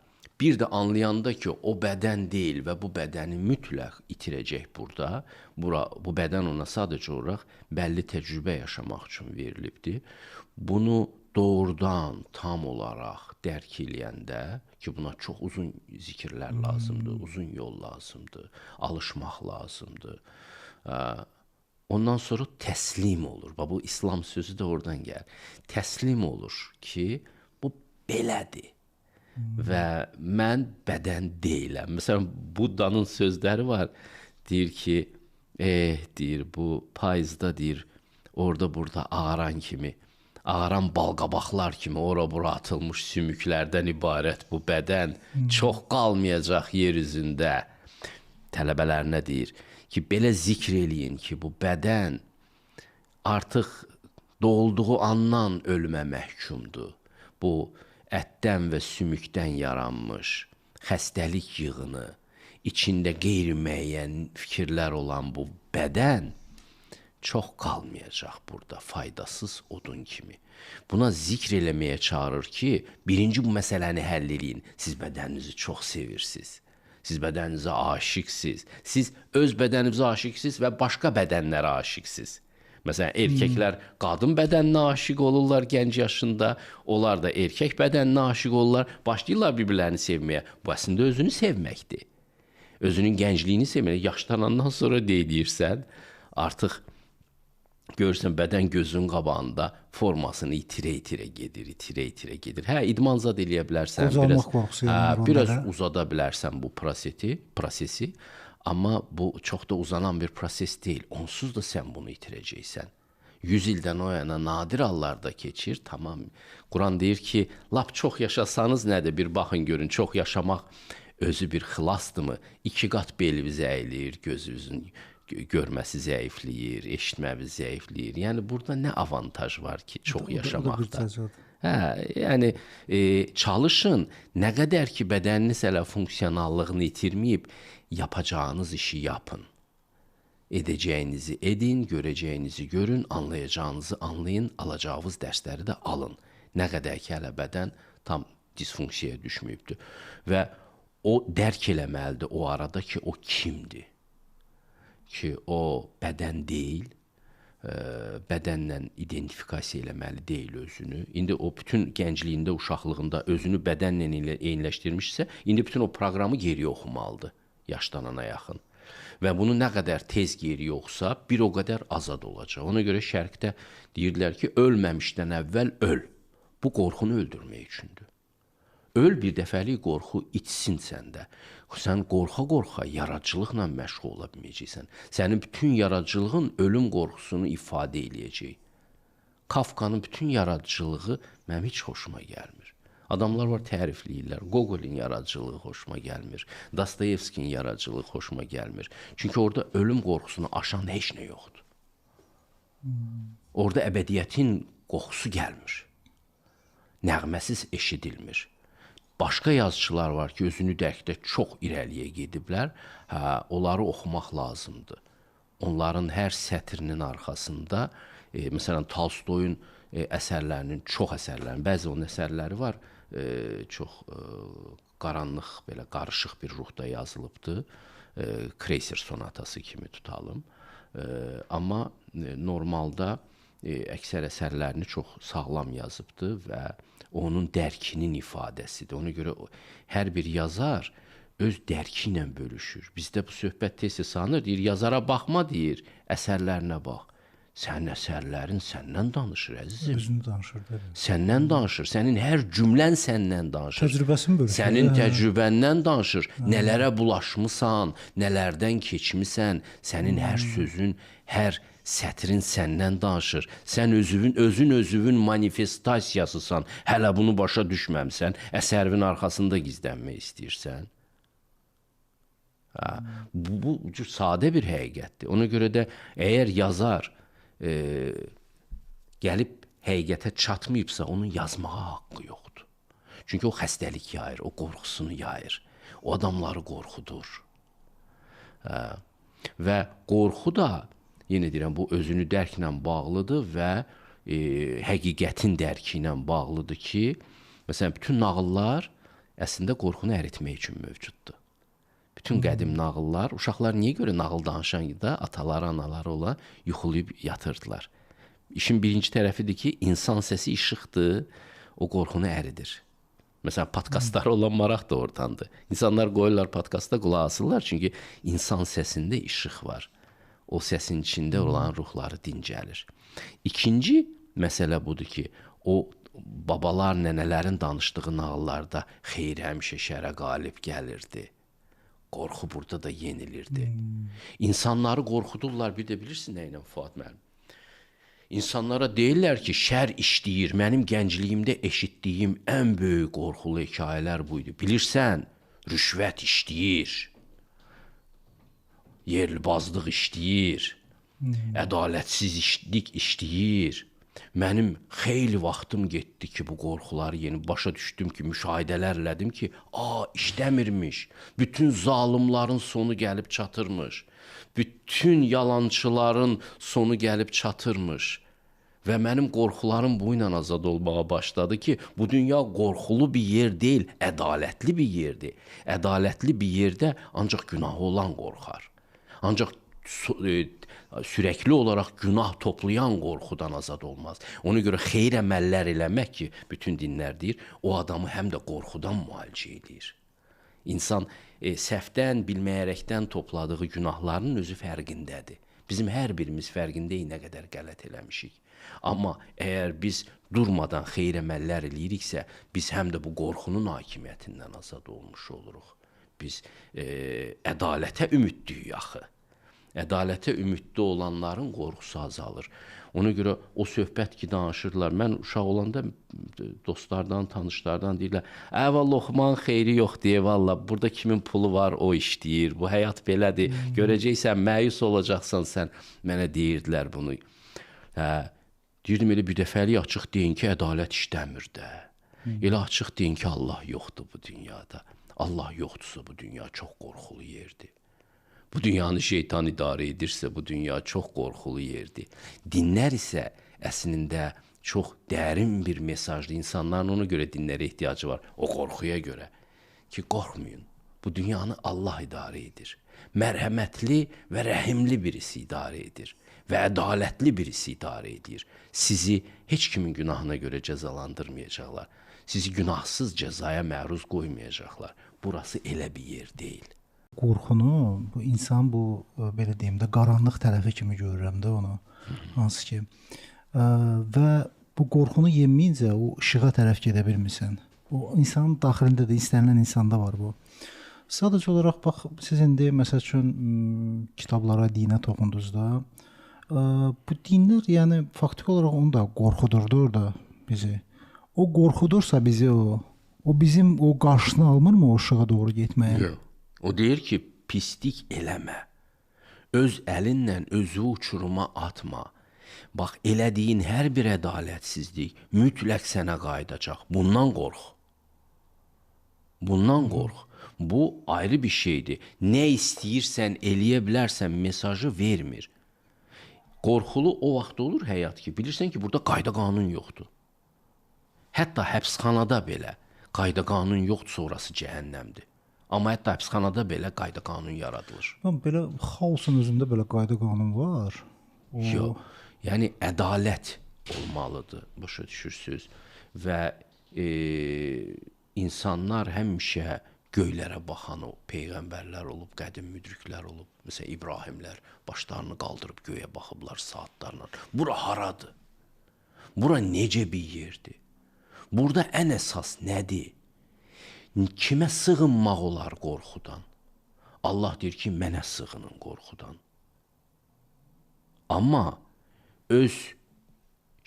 Bir də anlayanda ki, o bədən deyil və bu bədəni mütləq itirəcək burada, bu bədən ona sadəcə olaraq bəlli təcrübə yaşamaq üçün verilibdir. Bunu doğrudan tam olaraq dərk eləyəndə ki, buna çox uzun zikirlər lazımdır, uzun yol lazımdır, alışmaq lazımdır. Ondan sonra təslim olur. Bax, bu İslam sözü də oradan gəlir. Təslim olur ki, bu belədir. Və mən bədən deyiləm. Məsələn, Buddanın sözləri var. Deyir ki, deyir, bu payızda deyir, Orada burada ağaran kimi, ağaran balqabaqlar kimi ora-bura atılmış sümüklərdən ibarət bu bədən çox qalmayacaq yer üzündə. Tələbələrinə deyir ki, belə zikr eləyin ki, bu bədən artıq doğulduğu andan ölümə məhkumdur. Bu ətdən və sümükdən yaranmış xəstəlik yığını, içində qeyri-müəyyən fikirlər olan bu bədən çox qalmayacaq burada, faydasız odun kimi. Buna zikr eləməyə çağırır ki, birinci bu məsələni həll eləyin. Siz bədəninizi çox sevirsiniz. Siz bədəninizə aşiqsiniz. Siz öz bədəninizə aşiqsiniz və başqa bədənlərə aşiqsiniz. Məsələn, erkəklər qadın bədəninə aşiq olurlar gənc yaşında, onlar da erkək bədəninə aşiq olurlar, başlayırlar bir-birlərini sevməyə. Bu əslində özünü sevməkdir. Özünün gəncliyini sevmək. Yaşlanandan sonra deyirsən, artıq görürsən bədən gözünün qabağında formasını itirə-itirə gedir, itirə-itirə gedir. Hə, idman zad eləyə bilərsən, biraz uzada bilərsən bu prosesi. Amma bu çox da uzanan bir proses deyil. Onsuz da sən bunu itirəcəksən. 100 ildən o yana nadir hallarda keçir. Tamam. Quran deyir ki, lap çox yaşasanız nədir? Bir baxın görün, çox yaşamaq özü bir xilasdırmı? 2 qat belimiz əyilir, gözümüzün görməsi zəifləyir, eşitməmiz zəifləyir. Yəni burada nə avantaj var ki, çox yaşamaqda? Hə, yəni çalışın, nə qədər ki bədəniniz hələ funksionallığını itirməyib, yapacağınız işi yapın. Edəcəyinizi edin, görəcəyinizi görün, anlayacağınızı anlayın, alacağınız dərsləri də alın. Nə qədər ki hələ bədən tam disfunksiyaya düşməyibdir. Və o dərk eləməlidir o arada ki, o kimdir? Ki o bədən deyil, bədənlə identifikasiya eləməli deyil özünü. İndi o bütün gəncliyində, uşaqlığında özünü bədənlə eyniləşdirmişsə, indi bütün o proqramı geriyə oxumalıdır yaşlanana yaxın. Və bunu nə qədər tez geriyə oxusa, bir o qədər azad olacaq. Ona görə şərqdə deyirdilər ki, ölməmişdən əvvəl öl. Bu qorxunu öldürmək üçündür. Öl bir dəfəlik qorxu itsin səndə. Sən qorxa-qorxa yaradıcılıqla məşğul ola bilməyəcəksən. Sənin bütün yaradıcılığın ölüm qorxusunu ifadə eləyəcək. Kafkanın bütün yaradıcılığı mənim heç xoşuma gəlmir. Adamlar var tərifləyirlər. Gogol'in yaradıcılığı xoşuma gəlmir. Dostoyevskinin yaradıcılığı xoşuma gəlmir. Çünki orada ölüm qorxusunu aşan heç nə yoxdur. Orada əbədiyyətin qoxusu gəlmir. Nəğməsiz eşidilmir. Başqa yazıçılar var ki, özünü dərkdə çox irəliyə gediblər. Hə, onları oxumaq lazımdır. Onların hər sətrinin arxasında, məsələn, Tolstoyun əsərlərinin, çox əsərlərinin, bəzi onun əsərləri var, çox qaranlıq, belə qarışıq bir ruhda yazılıbdır. Kreyser sonatası kimi tutalım. Amma normalda əksər əsərlərini çox sağlam yazıbdır və onun dərkinin ifadəsidir. Ona görə hər bir yazar öz dərki ilə bölüşür. Bizdə bu söhbət tez-tez sanır, deyir, yazara baxma, deyir, əsərlərinə bax. Sənin əsərlərin səndən danışır, əzizim. Özünü danışır, değil mi? Səndən danışır. Sənin hər cümlən səndən danışır. Təcrübəsini bölüşür. Sənin təcrübəndən danışır. Nələrə bulaşmısan, nələrdən keçmisən, sənin hər sözün, hər sətrin səndən danışır. Sən özün manifestasiyasısan. Hələ bunu başa düşməmsən, əsərin arxasında gizlənmək istəyirsən. Hə, bu cür sadə bir həqiqətdir. Ona görə də əgər yazar gəlib həqiqətə çatmayıbsa, onun yazmağa haqqı yoxdur. Çünki o xəstəlik yayır, o qorxusunu yayır, o adamları qorxudur. Hə, və qorxu da, yenə deyirəm, bu özünü dərklə bağlıdır və həqiqətin dərki ilə bağlıdır ki, məsələn, bütün nağıllar əslində qorxunu əritmək üçün mövcuddur. Bütün qədim nağıllar, uşaqlar niyə görə nağıl danışanda ataları, anaları olan yuxulayıb yatırdılar. İşin birinci tərəfidir ki, insan səsi işıqdır, o qorxunu əridir. Məsələn, podkastlara olan maraq da oradandır. İnsanlar qoyurlar podkasta, qulaq asırlar, çünki insan səsində işıq var. O səsin içində olan ruhları dincəlir. İkinci məsələ budur ki, o babalar, nənələrin danışdığı nağıllarda xeyir həmişə şərə qalib gəlirdi. Qorxu burada da yenilirdi. İnsanları qorxudurlar, bir də bilirsin nə ilə Fuad müəllim? İnsanlara deyirlər ki, şər işləyir. Mənim gəncliyimdə eşitdiyim ən böyük qorxulu hekayələr bu idi. Bilirsən, rüşvət işləyir, yerlibazlıq işləyir, ədalətsizlik işləyir. Mənim xeyli vaxtım getdi ki, bu qorxuları yeni başa düşdüm ki, müşahidələr elədim ki, işləmirmiş. Bütün zalimların sonu gəlib çatırmış. Bütün yalançıların sonu gəlib çatırmış. Və mənim qorxularım bu ilə azad olmağa başladı ki, bu dünya qorxulu bir yer deyil, ədalətli bir yerdir. Ədalətli bir yerdə ancaq günahı olan qorxar. Ancaq sürəkli olaraq günah toplayan qorxudan azad olmaz. Ona görə xeyir əməllər eləmək ki, bütün dinlər deyir, o adamı həm də qorxudan müalicə edir. İnsan səhvdən, bilməyərəkdən topladığı günahların özü fərqindədir. Bizim hər birimiz fərqindəyik nə qədər qələt eləmişik. Amma əgər biz durmadan xeyir əməllər eləyiriksə, biz həm də bu qorxunun hakimiyyətindən azad olmuş oluruq. Biz ədalətə ümidliyik axı. Ədalətə ümidli olanların qorxusu azalır. Ona görə o söhbət ki, danışırlar. Mən uşaq olanda dostlardan, tanışlardan deyirlər, vallah oxumağın xeyri yoxdur, vallah burada kimin pulu var, o işləyir, bu həyat belədir, görəcəksən, məyus olacaqsan sən. Mənə deyirdilər bunu. Deyirdim, elə bir dəfəlik açıq deyin ki, ədalət işləmir də. Elə açıq deyin ki, Allah yoxdur bu dünyada. Allah yoxdursa bu dünya çox qorxulu yerdir. Bu dünyanı şeytan idarə edirsə, bu dünya çox qorxulu yerdir. Dinlər isə əslində çox dərin bir mesajdır. İnsanların ona görə dinlərə ehtiyacı var, o qorxuya görə. Ki, qorxmayın, bu dünyanı Allah idarə edir. Mərhəmətli və rəhimli birisi idarə edir və ədalətli birisi idarə edir. Sizi heç kimin günahına görə cəzalandırmayacaqlar. Sizi günahsız cəzaya məruz qoymayacaqlar. Burası elə bir yer deyil. Qorxunu, bu insan bu, belə deyim də, qaranlıq tərəfi kimi görürəm də onu, hansı ki. Və bu qorxunu yenməyincə o işığa tərəf gedə bilmirsən. O insanın daxilində də, istənilən insanda var bu. Sadəcə olaraq, bax, siz indi, məsəl üçün, kitablara, dinə toxundunuz da, bu dinlər, yəni, faktiki olaraq onu da qorxudurdu orada bizi. O qorxudursa bizi o bizim o qarşısını almırmı o işığa doğru getməyə? Yox. O deyir ki, pislik eləmə, öz əlinlə özü uçuruma atma. Bax, elədiyin hər bir ədalətsizlik mütləq sənə qayıdacaq. Bundan qorx. Bundan qorx. Bu ayrı bir şeydir. Nə istəyirsən, eləyə bilərsən mesajı vermir. Qorxulu o vaxt olur həyat ki, bilirsən ki, burada qayda qanun yoxdur. Hətta həbsxanada belə qayda qanun yoxdur, sonrası cəhənnəmdir. Amma hətta həbsxanada belə qayda qanun yaradılır. Belə xaosun özündə belə qayda qanun var. Yox, yəni ədalət olmalıdır, başa düşürsünüz. Və insanlar həmişə göylərə baxan o peyğəmbərlər olub, qədim müdriklər olub. Məsələn, İbrahimlər başlarını qaldırıb göyə baxıblar saatlarla. Bura haradır? Bura necə bir yerdir? Burada ən əsas nədir? Kimə sığınmaq olar qorxudan? Allah deyir ki, mənə sığının qorxudan. Amma öz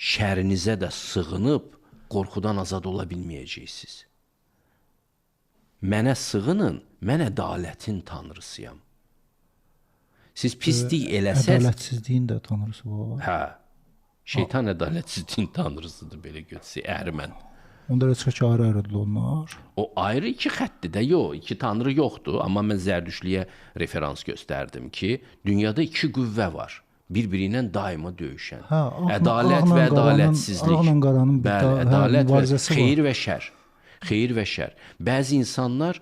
şərinizə də sığınıb qorxudan azad ola bilməyəcəksiniz. Mənə sığının, mən ədalətin tanrısıyam. Siz pislik eləsəz... Ədalətsizliyin də tanrısı var. Hə, şeytan ədalətsizliyin tanrısıdır, belə götürsək, əhrəmən. Onda elə çıxır ki, ayrı-ayrıdır onlar. O ayrı iki xətdir də, yox, iki tanrı yoxdur. Amma mən Zərdüştlüyə referans göstərdim ki, dünyada iki qüvvə var, bir-biri ilə daima döyüşən. Hə, ədalət və ədalətsizlik. Ağla qaranın bir mübarizəsi var. Xeyir və şər. Xeyir və şər. Bəzi insanlar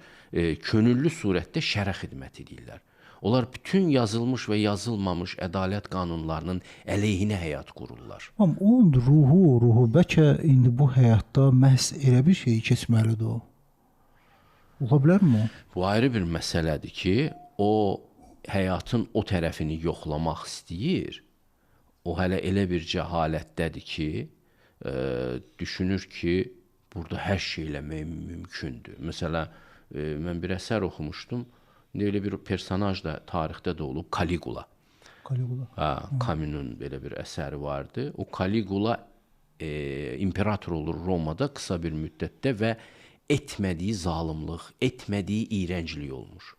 könüllü surətdə şərə xidmət edirlər. Onlar bütün yazılmış və yazılmamış ədalət qanunlarının əleyhinə həyat qururlar. Amma onun ruhu bəlkə indi bu həyatda məhz elə bir şeyi keçməlidir o. Ola bilərmi o? Bu ayrı bir məsələdir ki, o həyatın o tərəfini yoxlamaq istəyir. O hələ elə bir cəhalətdədir ki, düşünür ki, burada hər şey eləmək mümkündür. Məsələn, mən bir əsər oxumuşdum. İndi elə bir personaj da tarixdə də olub, Caligula. Caligula. Hə, Camus'un belə bir əsəri vardı. O Caligula imperator olur Romada qısa bir müddətdə və etmədiyi zalımlıq, etmədiyi iyrənclik olmuş.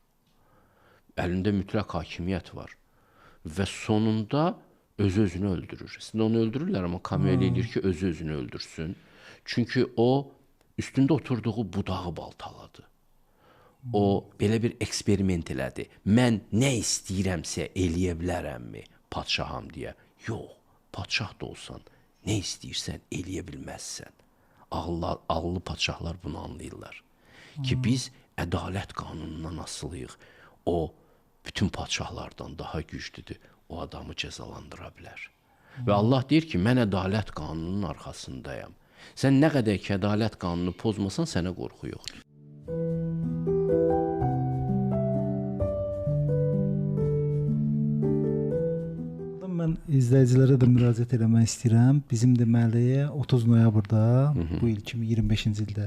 Əlində mütləq hakimiyyət var və sonunda öz-özünü öldürür. Əslində onu öldürürlər, amma Camus elə eləyir ki, öz-özünü öldürsün. Çünki o üstündə oturduğu budağı baltaladı. O belə bir eksperiment elədi. Mən nə istəyirəmsə eləyə bilərəmmi padşaham deyə. Yox, padşah da olsan, nə istəyirsən eləyə bilməzsən. Ağıllı padşahlar bunu anlayırlar. Ki biz ədalət qanunundan asılıyıq. O bütün padşahlardan daha güclüdür. O adamı cəzalandıra bilər. Və Allah deyir ki, mən ədalət qanununun arxasındayam. Sən nə qədər ki ədalət qanunu pozmasan, sənə qorxu yoxdur. Mən izləyicilərə də müraciət eləmək istəyirəm. Bizim deməli 30 noyabrda bu il 2025-ci ildə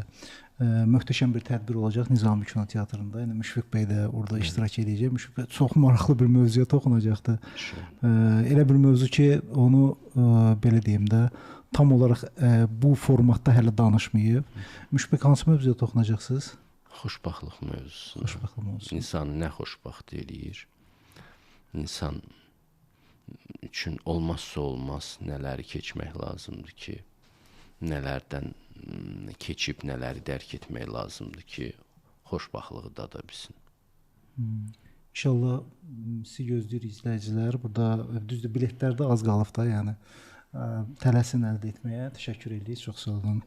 möhtəşəm bir tədbir olacaq Nizami Kino Teatrında. Yəni Müşfiq bəy də orada iştirak edəcək. Müşfiq bəy çox maraqlı bir mövzuya toxunacaqdı. Elə bir mövzu ki, onu belə deyim də tam olaraq bu formatda hələ danışmayıb. Müşfiq, hansı mövzuya toxunacaqsınız? Xoşbəxtlik mövzusuna. Xoşbəxtlik mövzusu. İnsanı nə xoşbəxt eləyir? İnsan üçün olmazsa olmaz nələri keçmək lazımdır ki, nələrdən keçib nələri dərk etmək lazımdır ki, xoşbəxtliyi dada bilsin. İnşallah sizi gözləyirik izləyicilər. Burada düzdür, biletlər də az qalıb da, yəni tələsin əldə etməyə. Təşəkkür edirik, çox sağ olun.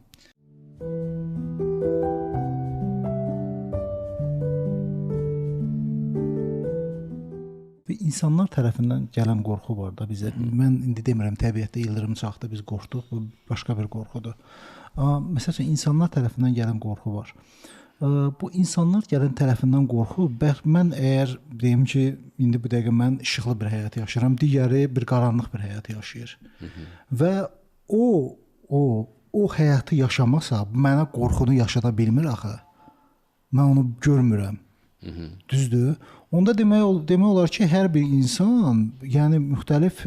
Və insanlar tərəfindən gələn qorxu var da bizə. Mən indi demirəm təbiətdə ildırım çaxdı, biz qorxduq, bu başqa bir qorxudur. Məsəl üçün insanlar tərəfindən gələn qorxu var. Bu insanlar gələn tərəfindən qorxu, mən əgər deyim ki, indi bu dəqiqə mən işıqlı bir həyat yaşayıram, digəri bir qaranlıq bir həyat yaşayır. Və o həyatı yaşamasa, mənə qorxunu yaşada bilmir axı. Mən onu görmürəm. Düzdür? Onda demək olar ki, hər bir insan, yəni müxtəlif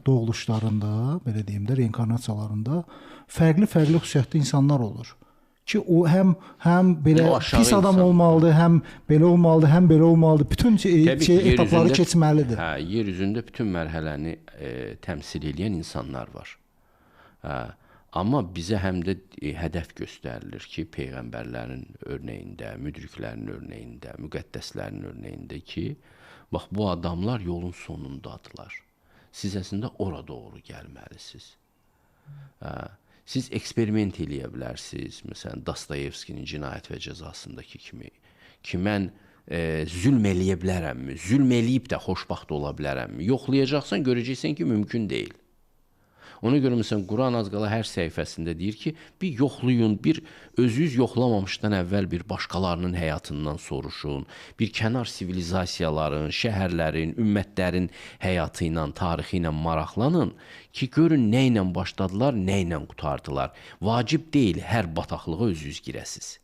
doğuluşlarında, belə deyim də, reinkarnasiyalarında fərqli-fərqli xüsusiyyətli insanlar olur. Ki o həm belə pis adam insan olmalıdır, həm belə olmalıdır, həm belə olmalıdır. Bütün etapları keçməlidir. Hə, yer üzündə bütün mərhələni təmsil eləyən insanlar var. Hə. Amma bizə həm də hədəf göstərilir ki, peyğəmbərlərin örnəyində, müdriklərin örnəyində, müqəddəslərin örnəyində ki, bax bu adamlar yolun sonundadılar. Siz əslində ora doğru gəlməlisiniz. Siz eksperiment eləyə bilərsiniz, məsələn, Dostoyevskinin Cinayət və Cəzasındakı kimi, ki, mən zülm eləyə bilərəmmi, zülm eləyib də xoşbəxt ola bilərəmmi? Yoxlayacaqsan, görəcəksən ki, mümkün deyil. Ona görə məsələn, Quran az qala hər səhifəsində deyir ki, bir yoxlayın, bir özünüz yoxlamamışdan əvvəl bir başqalarının həyatından soruşun, bir kənar sivilizasiyaların, şəhərlərin, ümmətlərin həyatı ilə, tarixi ilə maraqlanın ki, görün nə ilə başladılar, nə ilə qurtardılar. Vacib deyil hər bataqlığa özünüz girəsiniz.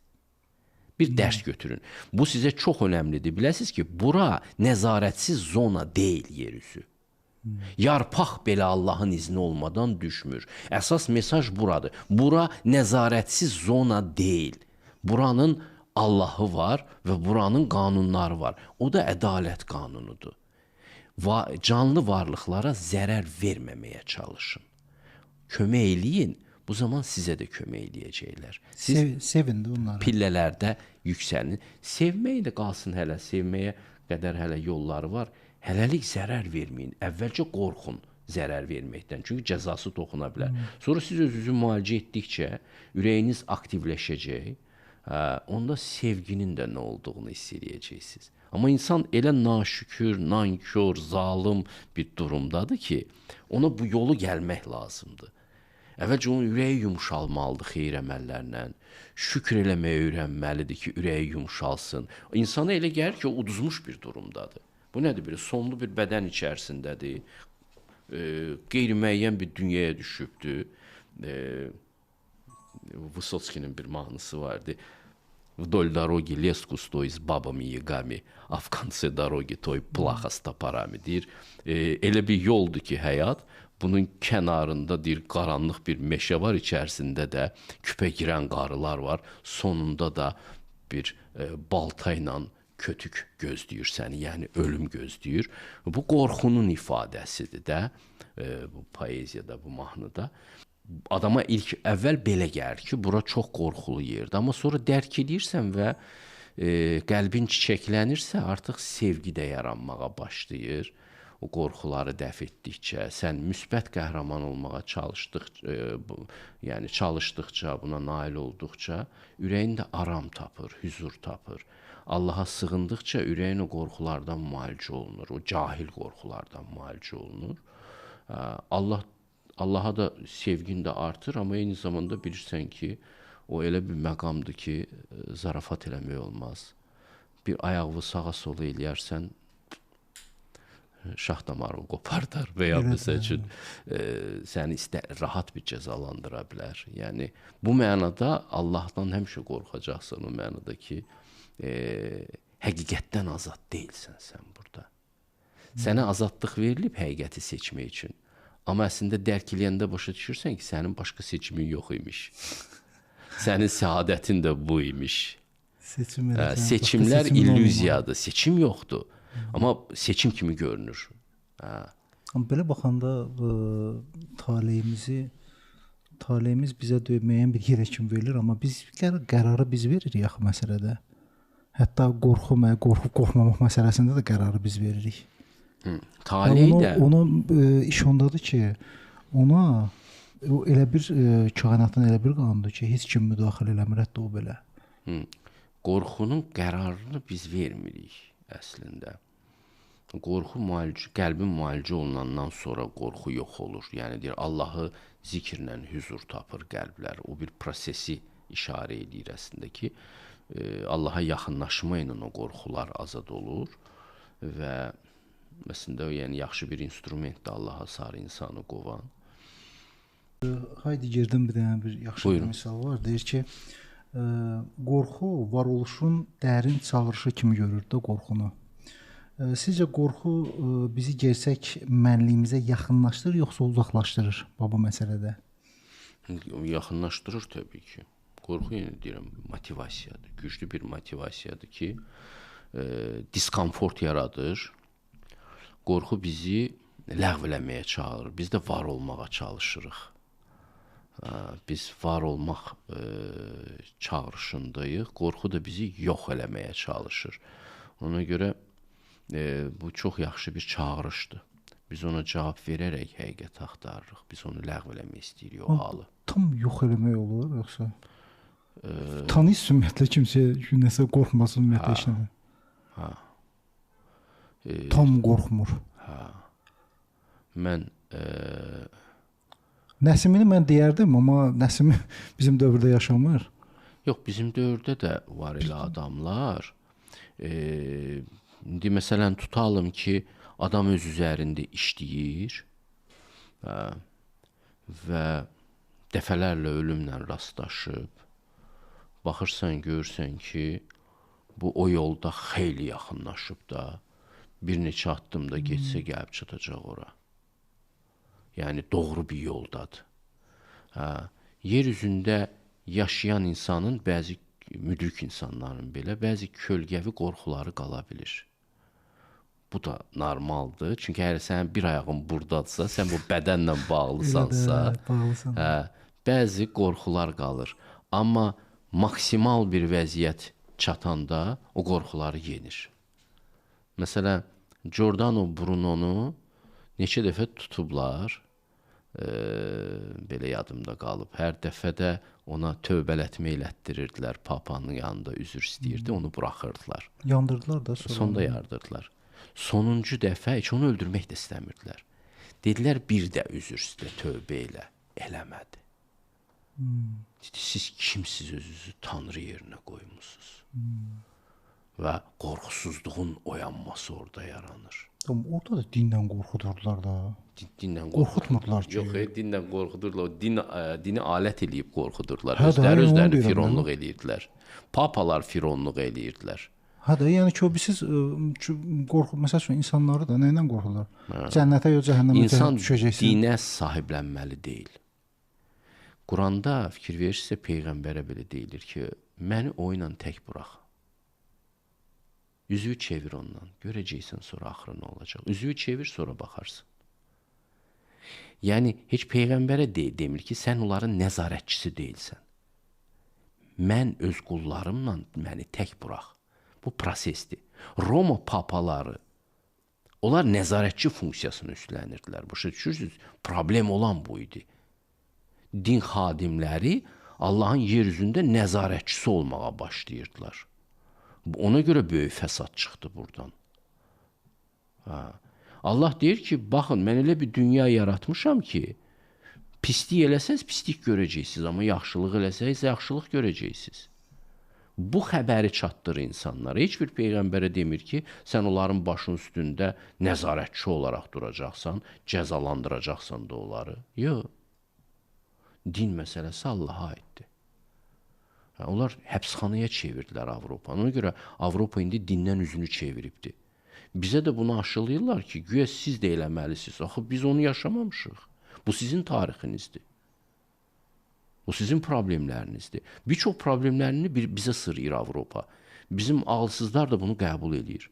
Bir dərs götürün. Bu sizə çox önəmlidir. Biləsiniz ki, bura nəzarətsiz zona deyil yerüzü. Yarpaq belə Allahın izni olmadan düşmür. Əsas mesaj buradır. Bura nəzarətsiz zona deyil. Buranın Allahı var və buranın qanunları var. O da ədalət qanunudur. Canlı varlıqlara zərər verməməyə çalışın. Kömək eləyin, bu zaman sizə də kömək eləyəcəklər. Siz sevin də onları. Pillələrdə yüksəlin. Sevməyi də qalsın hələ, sevməyə qədər hələ yolları var. Hələlik zərər verməyin. Əvvəlcə qorxun zərər verməkdən. Çünki cəzası toxuna bilər. Sonra siz özünüzü müalicə etdikcə ürəyiniz aktivləşəcək. Onda sevginin də nə olduğunu hiss eləyəcəksiniz. Amma insan elə naşükür, nankör, zalım bir durumdadır ki, ona bu yolu gəlmək lazımdır. Əvvəlcə onun ürəyi yumşalmalıdır xeyir əməllərlə. Şükür eləməyi öyrənməlidir ki, ürəyi yumşalsın. İnsana elə gəlir ki, o uduzmuş bir durumdadır. Bu nədir? Bir sonlu bir bədən içərisindədir. Qeyri-müəyyən bir dünyaya düşübdür. Vısotskinin bir mahnısı vardı. Вдоль дороги лес густой с бабами ягами, а в конце дороги той плаха с топорами deyir. Elə bir yoldur ki, həyat, bunun kənarında deyir, qaranlıq bir meşə var, içərisində də küpə girən qarılar var. Sonunda da bir balta ilə kötük gözləyir səni, yəni ölüm gözləyir. Bu qorxunun ifadəsidir də, bu poeziyada, bu mahnıda. Adama ilk əvvəl belə gəlir ki, bura çox qorxulu yerdir. Amma sonra dərk edirsən və qəlbin çiçəklənirsə, artıq sevgi də yaranmağa başlayır. O qorxuları dəf etdikcə, sən müsbət qəhrəman olmağa çalışdıqca, yəni çalışdıqca, buna nail olduqca ürəyin də aram tapır, hüzur tapır. Allaha sığındıqca ürəyin o qorxulardan müalicə olunur, o cahil qorxulardan müalicə olunur. Allaha da sevgin də artır, amma eyni zamanda bilirsən ki, o elə bir məqamdır ki, zarafat eləmək olmaz. Bir ayağını sağa sola eləyərsən, şah damarı qopardar və ya məsəl üçün səni rahat bir cəzalandıra bilər. Yəni, bu mənada Allahdan həmişə qorxacaqsan, o mənada ki, həqiqətdən azad deyilsən sən burada. Sənə azadlıq verilib həqiqəti seçmək üçün. Amma əslində dərk eləyəndə başa düşürsən ki, sənin başqa seçimin yox imiş. Sənin səadətin də bu imiş. Seçimlər illüziyadır, seçim yoxdur. Amma seçim kimi görünür. Amma belə baxanda taleyimiz bizə müəyyən bir yerə kimi verilir, amma biz qərarı biz veririk axı məsələdə. Hətta qorxub qorxmamaq məsələsində də qərarı biz veririk. Taley də onun iş ondadır ki, ona elə bir kainatın elə bir qanunudur ki, heç kim müdaxilə eləmir, hətta o belə. Qorxunun qərarını biz vermirik əslində. Qorxu qəlbin müalicə olunandan sonra qorxu yox olur. Yəni deyir, Allahı zikirlə hüzur tapır qəlblər. O bir prosesi işarə edir əslində ki, Allaha yaxınlaşma ilə o qorxular azad olur və əslində yəni yaxşı bir instrumentdir Allaha sarı insanı qovan. Heidegger'dən bir dənə bir yaxşı bir misal var. Deyir ki, qorxu varoluşun dərin çağırışı kimi görür də qorxunu. Sizcə qorxu bizi gerçək mənliyimizə yaxınlaşdırır yoxsa uzaqlaşdırır bu məsələdə? Yaxınlaşdırır təbii ki. Qorxu, yenə deyirəm, motivasiyadır. Güclü bir motivasiyadır ki, diskomfort yaradır. Qorxu bizi ləğv eləməyə çağırır. Biz də var olmağa çalışırıq. Biz var olmaq çağırışındayıq. Qorxu da bizi yox eləməyə çalışır. Ona görə bu çox yaxşı bir çağırışdır. Biz ona cavab verərək həqiqəti axtarırıq. Biz onu ləğv eləmək istəyirik, o halı. Tam yox eləmək olur, yoxsa? Tanıyırsın ümumiyyətlə kimsə, nəsə qorxmasın ümumiyyətlə heç nədən. Hə. Tam qorxmur. Hə. Mən Nəsimini mən deyərdim, amma Nəsimi bizim dövrdə yaşamır. Yox, bizim dövrdə də var elə adamlar. İndi məsələn tutalım ki, adam öz üzərində işləyir və dəfələrlə ölümlə rastlaşıb. Baxırsan, görürsən ki, bu o yolda xeyli yaxınlaşıb da, bir neçə addım da getsə gəlib çatacaq ora. Yəni doğru bir yoldadır. Yer üzündə yaşayan insanın, bəzi müdrik insanların belə, bəzi kölgəvi qorxuları qala bilir. Bu da normaldır. Çünki əgər sənin bir ayağın buradadırsa, sən bu bədənlə bağlısansa, bəzi qorxular qalır. Amma maksimal bir vəziyyət çatanda o qorxuları yenir. Məsələn, Giordano Brunonu neçə dəfə tutublar, belə yadımda qalıb. Hər dəfə də ona tövbələtmə elətdirirdilər, papanın yanında üzr istəyirdi, onu buraxırdılar. Yandırdılar da sonra. Sonda yardırdılar. Sonuncu dəfə heç onu öldürmək də istəmirdilər. Dedilər, bir də üzr istə, tövbə elə. Eləmədi. Dedi, siz kimsiz özünüzü Tanrı yerinə qoymusunuz? Və qorxusuzluğun oyanması orada yaranır. Tam orada da dinlə qorxudurdular da. Dinlə qorxutmurdular ki. Yox, dinlə qorxudurlar. Dini alət eləyib qorxudurlar. Özləri özlərini fironluq eləyirdilər. Papalar fironluq eləyirdilər. Hə də, yəni ki, o siz qorxu, məsəl üçün insanları da nə ilə qorxurlar? Cənnətə yox, cəhənnəmə düşəcəksən. İnsan dinə sahiblənməli deyil. Quranda fikir verirsə peyğəmbərə belə deyilir ki, məni o ilə tək burax. Üzüyü çevir ondan. Görəcəksən sonra axırı nə olacaq. Üzüyü çevir, sonra baxarsan. Yəni, heç peyğəmbərə demir ki, sən onların nəzarətçisi deyilsən. Mən öz qullarımla məni tək burax. Bu prosesdir. Roma papaları, onlar nəzarətçi funksiyasını üstlənirdilər. Başa düşürsünüz? Problem olan bu idi. Din xadimləri Allahın yer üzündə nəzarətçisi olmağa başlayırdılar. Ona görə böyük fəsad çıxdı buradan. Ha. Allah deyir ki, baxın, mən elə bir dünya yaratmışam ki, pislik eləsəniz pislik görəcəksiniz, amma yaxşılıq eləsəniz yaxşılıq görəcəksiniz. Bu xəbəri çatdırır insanlara. Heç bir peyğəmbərə demir ki, sən onların başının üstündə nəzarətçi olaraq duracaqsan, cəzalandıracaqsan da onları. Yox. Din məsələsi Allaha aiddir. Onlar həbsxanaya çevirdilər Avropanı. Ona görə Avropa indi dindən üzünü çeviribdi. Bizə də bunu aşılayırlar ki, güya siz də eləməlisiniz. Axı biz onu yaşamamışıq. Bu sizin tarixinizdir. Bu sizin problemlərinizdir. Bir çox problemlərini bizə sırıyır Avropa. Bizim ağılsızlar da bunu qəbul eləyir.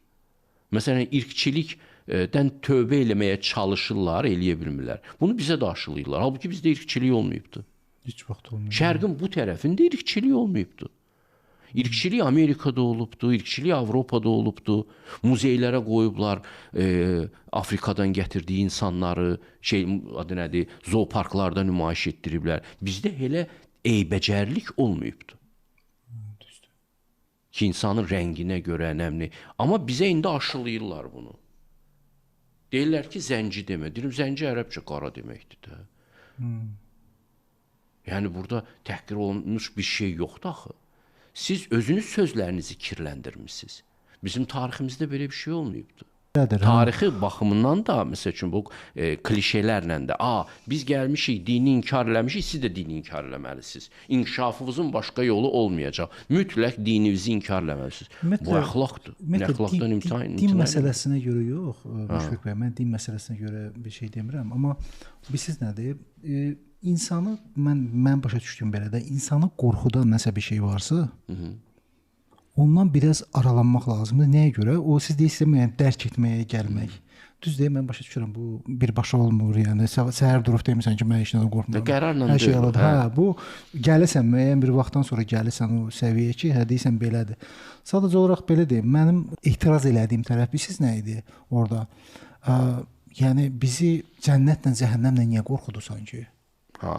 Məsələn, irqçilikdən tövbə eləməyə çalışırlar, eləyə bilmirlər. Bunu bizə də aşılayırlar. Halbuki bizdə irqçilik olmayıbdı. Heç vaxt olmayıb. Şərqin bu tərəfində irqçilik olmayıbdı. İrqçilik Amerikada olubdu, irqçilik Avropada olubdu. Muzeylərə qoyublar Afrikadan gətirdiyi insanları, adı nədir, zooparklarda nümayiş etdiriblər. Bizdə elə eybəcərlik olmayıbdı. Düzdür. Ki, insanın rənginə görə önəmli. Amma bizə indi aşılayırlar bunu. Deyirlər ki, zənci demə. Deyirəm, zənci ərəbcə qara deməkdir də. Yəni, burada təhqir olunmuş bir şey yoxdur axı. Siz özünüz sözlərinizi kirləndirmişsiniz. Bizim tariximizdə belə bir şey olmayıbdı. Tarixi baxımından da, məsəl üçün, bu klişelərlə də, biz gəlmişik, dini inkar eləmişik, siz də dini inkar eləməlisiniz. İnkişafınızın başqa yolu olmayacaq. Mütləq dininizi inkar eləməlisiniz. Bu əxlaqdır. Əxlaqdan imtina. Din məsələsinə görə yox, Müşfiq bəy, mən din məsələsinə görə bir şey demirəm, amma bilirsiniz nədir? İnsanı, mən başa düşdüyüm belə də, insanı qorxudan nəsə bir şey varsa, ondan biraz aralanmaq lazımdır. Nəyə görə? O, siz deyirsiniz, yəni dərk etməyə gəlmək. Düz deyil, mən başa düşürəm, bu birbaşa olmur. Yəni, səhər durub demirsən ki, mən heç nədən qorxmuram. Qərarla hər şey aladır. Hə, bu, gəlirsən, müəyyən bir vaxtdan sonra gəlirsən o səviyyə ki, hə, deyirsən belədir. Sadəcə olaraq belə deyim, mənim etiraz elədiyim tərəf, bilirsiniz nə idi orada? Yəni, bizi cənnətlə, cəhənnəmlə niyə qorxudursan ki? Ha.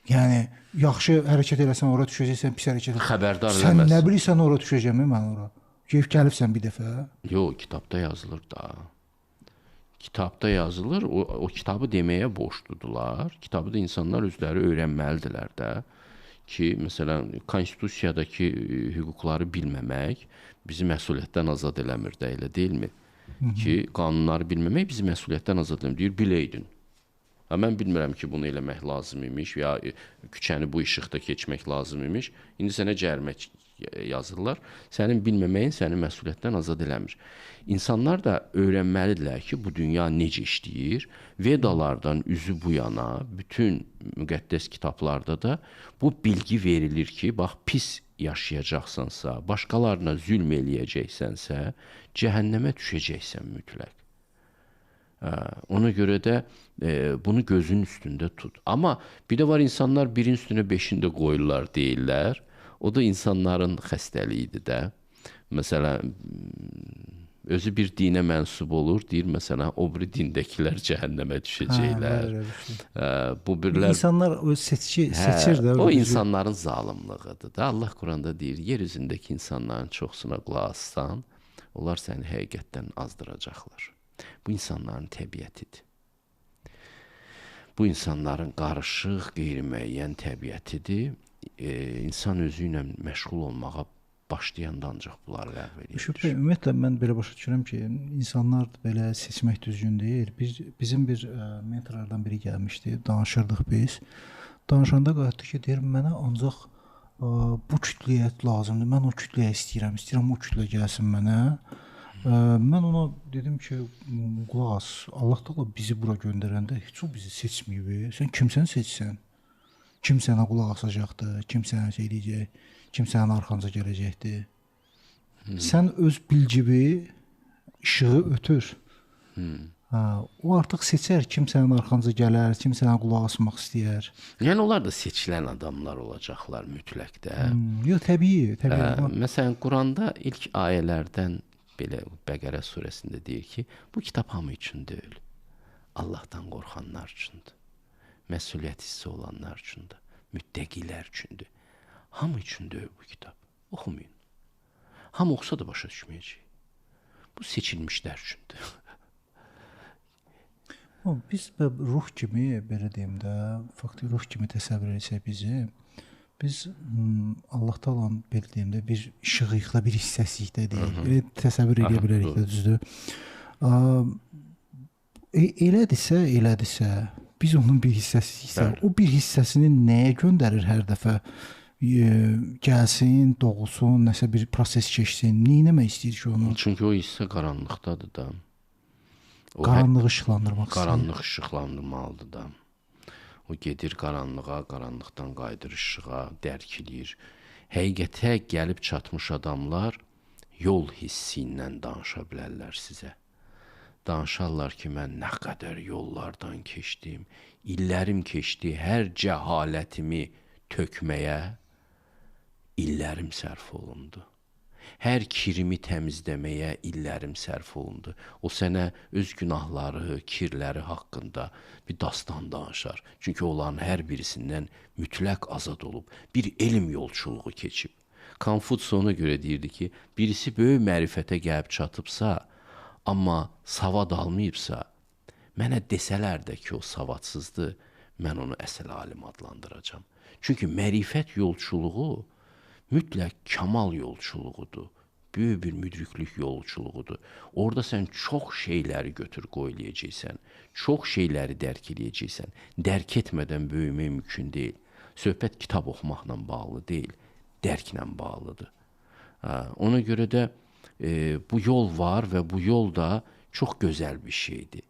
Yəni, yaxşı hərəkət eləsən, ora düşəcəksən, pis hərəkət eləsən. Xəbərdar eləməz. Sən nə bilirsən, ora düşəcəm mən ora? Keyif gəlibsən bir dəfə. Yox, kitabda yazılır da. Kitabda yazılır, o kitabı deməyə borcludular. Kitabı da insanlar özləri öyrənməlidirlər də ki, məsələn, konstitusiyadakı hüquqları bilməmək bizi məsuliyyətdən azad eləmir də, elə deyilmi? Ki, qanunları bilməmək bizi məsuliyyətdən azad eləmir. Deyir, biləydin. Mən bilmirəm ki, bunu eləmək lazım imiş ya küçəni bu işıqda keçmək lazım imiş. İndi sənə cərimə yazırlar. Sənin bilməməyin səni məsuliyyətdən azad eləmir. İnsanlar da öyrənməlidirlər ki, bu dünya necə işləyir. Vedalardan üzü bu yana bütün müqəddəs kitablarda da bu bilgi verilir ki, bax, pis yaşayacaqsansa, başqalarına zülm eləyəcəksənsə, cəhənnəmə düşəcəksən mütləq. Ona görə də bunu gözünün üstündə tut. Amma bir də var insanlar birin üstünə beşini də qoyurlar deyirlər. O da insanların xəstəliyidir də. Məsələn, özü bir dinə mənsub olur, deyir, məsələn, o biri dindəkilər cəhənnəmə düşəcəklər. Bu birlər... İnsanlar o seçir də. O insanların zalimlığıdır da. Allah Quranda deyir, yer üzündəki insanların çoxsuna qulaq assan, onlar səni həqiqətdən azdıracaqlar. Bu insanların təbiətidir. Bu insanların qarışıq, qeyri-müəyyən təbiətidir. İnsan özü ilə məşğul olmağa Başlayanda ancaq bunları ləğv eləyir. Müşfiq bəy, ümumiyyətlə mən belə başa düşürəm ki, insanlar belə seçmək düzgün deyil. Bizim bir mentorlardan biri gəlmişdi, danışırdıq biz. Danışanda qayıtdı ki, deyir, mənə ancaq bu kütləyə lazımdır. Mən o kütləyə istəyirəm, istəyirəm o kütlə gəlsin mənə. Mən ona dedim ki, qulaq as, Allah Taala bizi bura göndərəndə heç o bizi seçməyib. Sən kimsən seçsən? Kim sənə qulaq asacaqdı, kim sənə şey eləyəcək, kim sənin arxanca gələcəkdi. Sən öz bilgivi, işığı ötür. Hə, o artıq seçər kim sənin arxanca gələr, kim sənə qulaq asmaq istəyər. Yəni onlar da seçilən adamlar olacaqlar mütləq də. Yox, təbii, təbii. Məsələn, Quranda ilk ayələrdən belə Bəqərə surəsində deyir ki, bu kitab hamı üçün deyil. Allahdan qorxanlar üçündür. Məsuliyyət hissi olanlar üçündür. Müttəqilər üçündür. Hamı üçün deyil bu kitab. Oxumayın. Hamı oxusa da başa düşməyəcək. Bu seçilmişlər üçündür. Biz ruh kimi, belə deyim də, faktiki ruh kimi təsəvvür etsək bizi, biz Allah Taalanın belə deyim də bir işıqlıqda, bir hissəsiyik də deyək. Elə təsəvvür edə bilərik də, düzdür. Elədirsə, elədirsə, biz onun bir hissəsiyiksə, o bir hissəsini nəyə göndərir hər dəfə? Gəlsin, doğulsun, nəsə bir proses keçsin. Nə etmək istəyir ki onu? Çünki o hissə qaranlıqdadır da. O qaranlığı işıqlandırmaq istəyir. Qaranlıq işıqlandırmalıdır da. O gedir qaranlığa, qaranlıqdan qayıdır işığa, dərk eləyir. Həqiqətə gəlib çatmış adamlar yol hissi ilə danışa bilərlər sizə. Danışarlar ki, mən nə qədər yollardan keçdim, illərim keçdi, hər cəhalətimi tökməyə illərim sərf olundu. Hər kirimi təmizləməyə illərim sərf olundu. O sənə öz günahları, kirləri haqqında bir dastan danışar. Çünki onların hər birisindən mütləq azad olub, bir elm yolçuluğu keçib. Konfutsi ona görə deyirdi ki, birisi böyük mərifətə gəlib çatıbsa, amma savad almayıbsa, mənə desələr də ki, o savadsızdır, mən onu əsl alim adlandıracam. Çünki mərifət yolçuluğu mütləq kamal yolçuluğudur. Böyük bir müdriklik yolçuluğudur. Orada sən çox şeyləri götür qoy eləyəcəksən, çox şeyləri dərk eləyəcəksən. Dərk etmədən böyümək mümkün deyil. Söhbət kitab oxumaqla bağlı deyil, dərklə bağlıdır. Ona görə də bu yol var və bu yol da çox gözəl bir şeydir.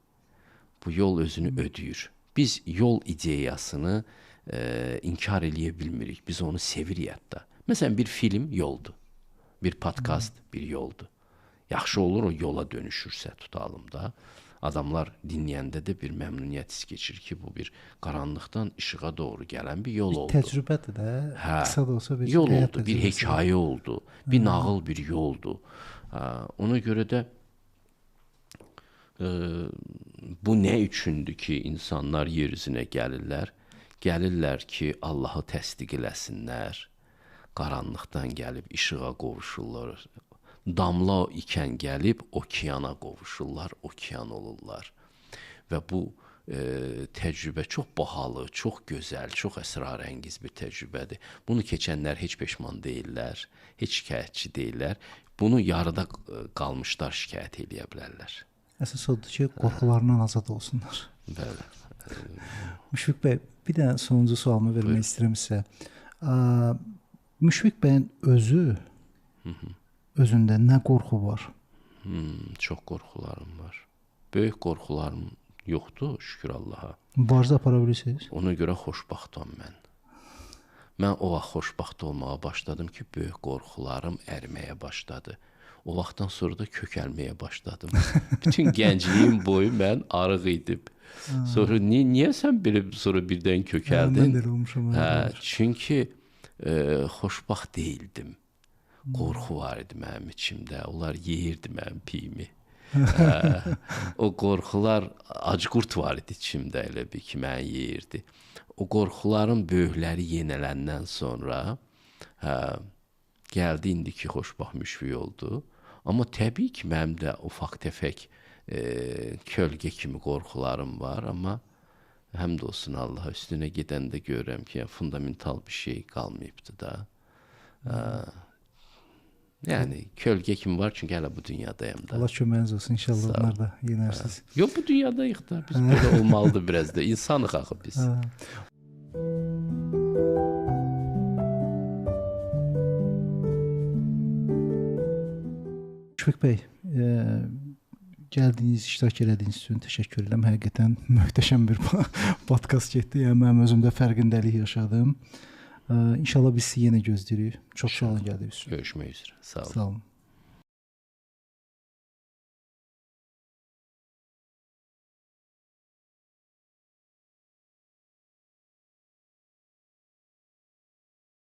Bu yol özünü ödəyir. Biz yol ideyasını inkar eləyə bilmirik. Biz onu sevirik hətta. Məsələn, bir film yoldur, bir podkast bir yoldur. Yaxşı olur o yola dönüşürsə tutalım da. Adamlar dinləyəndə də bir məmnuniyyət hiss keçirir ki, bu bir qaranlıqdan işığa doğru gələn bir yol oldu. Bir təcrübədir də, qısa da olsa bir yol oldu, bir hekayə oldu, bir nağıl bir yoldu. Ona görə də bu nə üçündür ki, insanlar yer üzünə gəlirlər? Gəlirlər ki, Allahı təsdiq eləsinlər. Qaranlıqdan gəlib işığa qovuşurlar. Damla ikən gəlib okeana qovuşurlar, okean olurlar. Və bu təcrübə çox bahalı, çox gözəl, çox əsrarəngiz bir təcrübədir. Bunu keçənlər heç peşman deyillər, heç şikayətçi deyillər. Bunu yarıda qalmışlar şikayət eləyə bilərlər. Əsas odur ki, qorxularından azad olsunlar. Bəli. Müşfiq bəy, bir dənə sonuncu sualımı vermək istəyirəm sizə. Müşfiq bəyin özü, özündə nə qorxu var? Çox qorxularım var. Böyük qorxularım yoxdur, şükür Allaha. Mübarizə apara bilirsiniz? Ona görə xoşbəxtəm mən. Mən o vaxt xoşbəxt olmağa başladım ki, böyük qorxularım əriməyə başladı. O vaxtdan sonra da kökəlməyə başladım. Bütün gəncliyim boyu mən arıq idim. Sonra niyə sən belə sonra birdən kökəldin? Mən də elə olmuşam. Hə, çünki xoşbəxt deyildim. Qorxu var idi mənim içimdə. Onlar yeyirdi mənim piyimi. O qorxular, acqurt var idi içimdə elə bir ki, məni yeyirdi. O qorxuların böyükləri yenələndən sonra gəldi indi ki, xoşbəxt Müşfiq oldu. Amma təbii ki, mənim də ufaq təfək kölgə kimi qorxularım var. Amma həmd olsun Allaha, üstünə gedəndə görürəm ki, yəni, fundamental bir şey qalmayıbdı da. Yəni kölgə kimi var, çünki hələ bu dünyadayam da. Allah köməyiniz olsun. İnşallah onlar da yenərsiniz. Yox, bu dünyadayıq da. Biz belə olmalıdır biraz da. İnsanıq axı biz. Hə. Müşfiq bəy, gəldiyiniz, iştirak elədiyiniz üçün təşəkkür edirəm. Həqiqətən möhtəşəm bir podkast getdi. Yəni mənim özümdə fərqindəlik yaşadım. İnşallah biz sizi yenə gözləyirik. Çox sağ olun gəldiyiniz üçün. Görüşmək üzrə. Sağ olun. Sağ olun.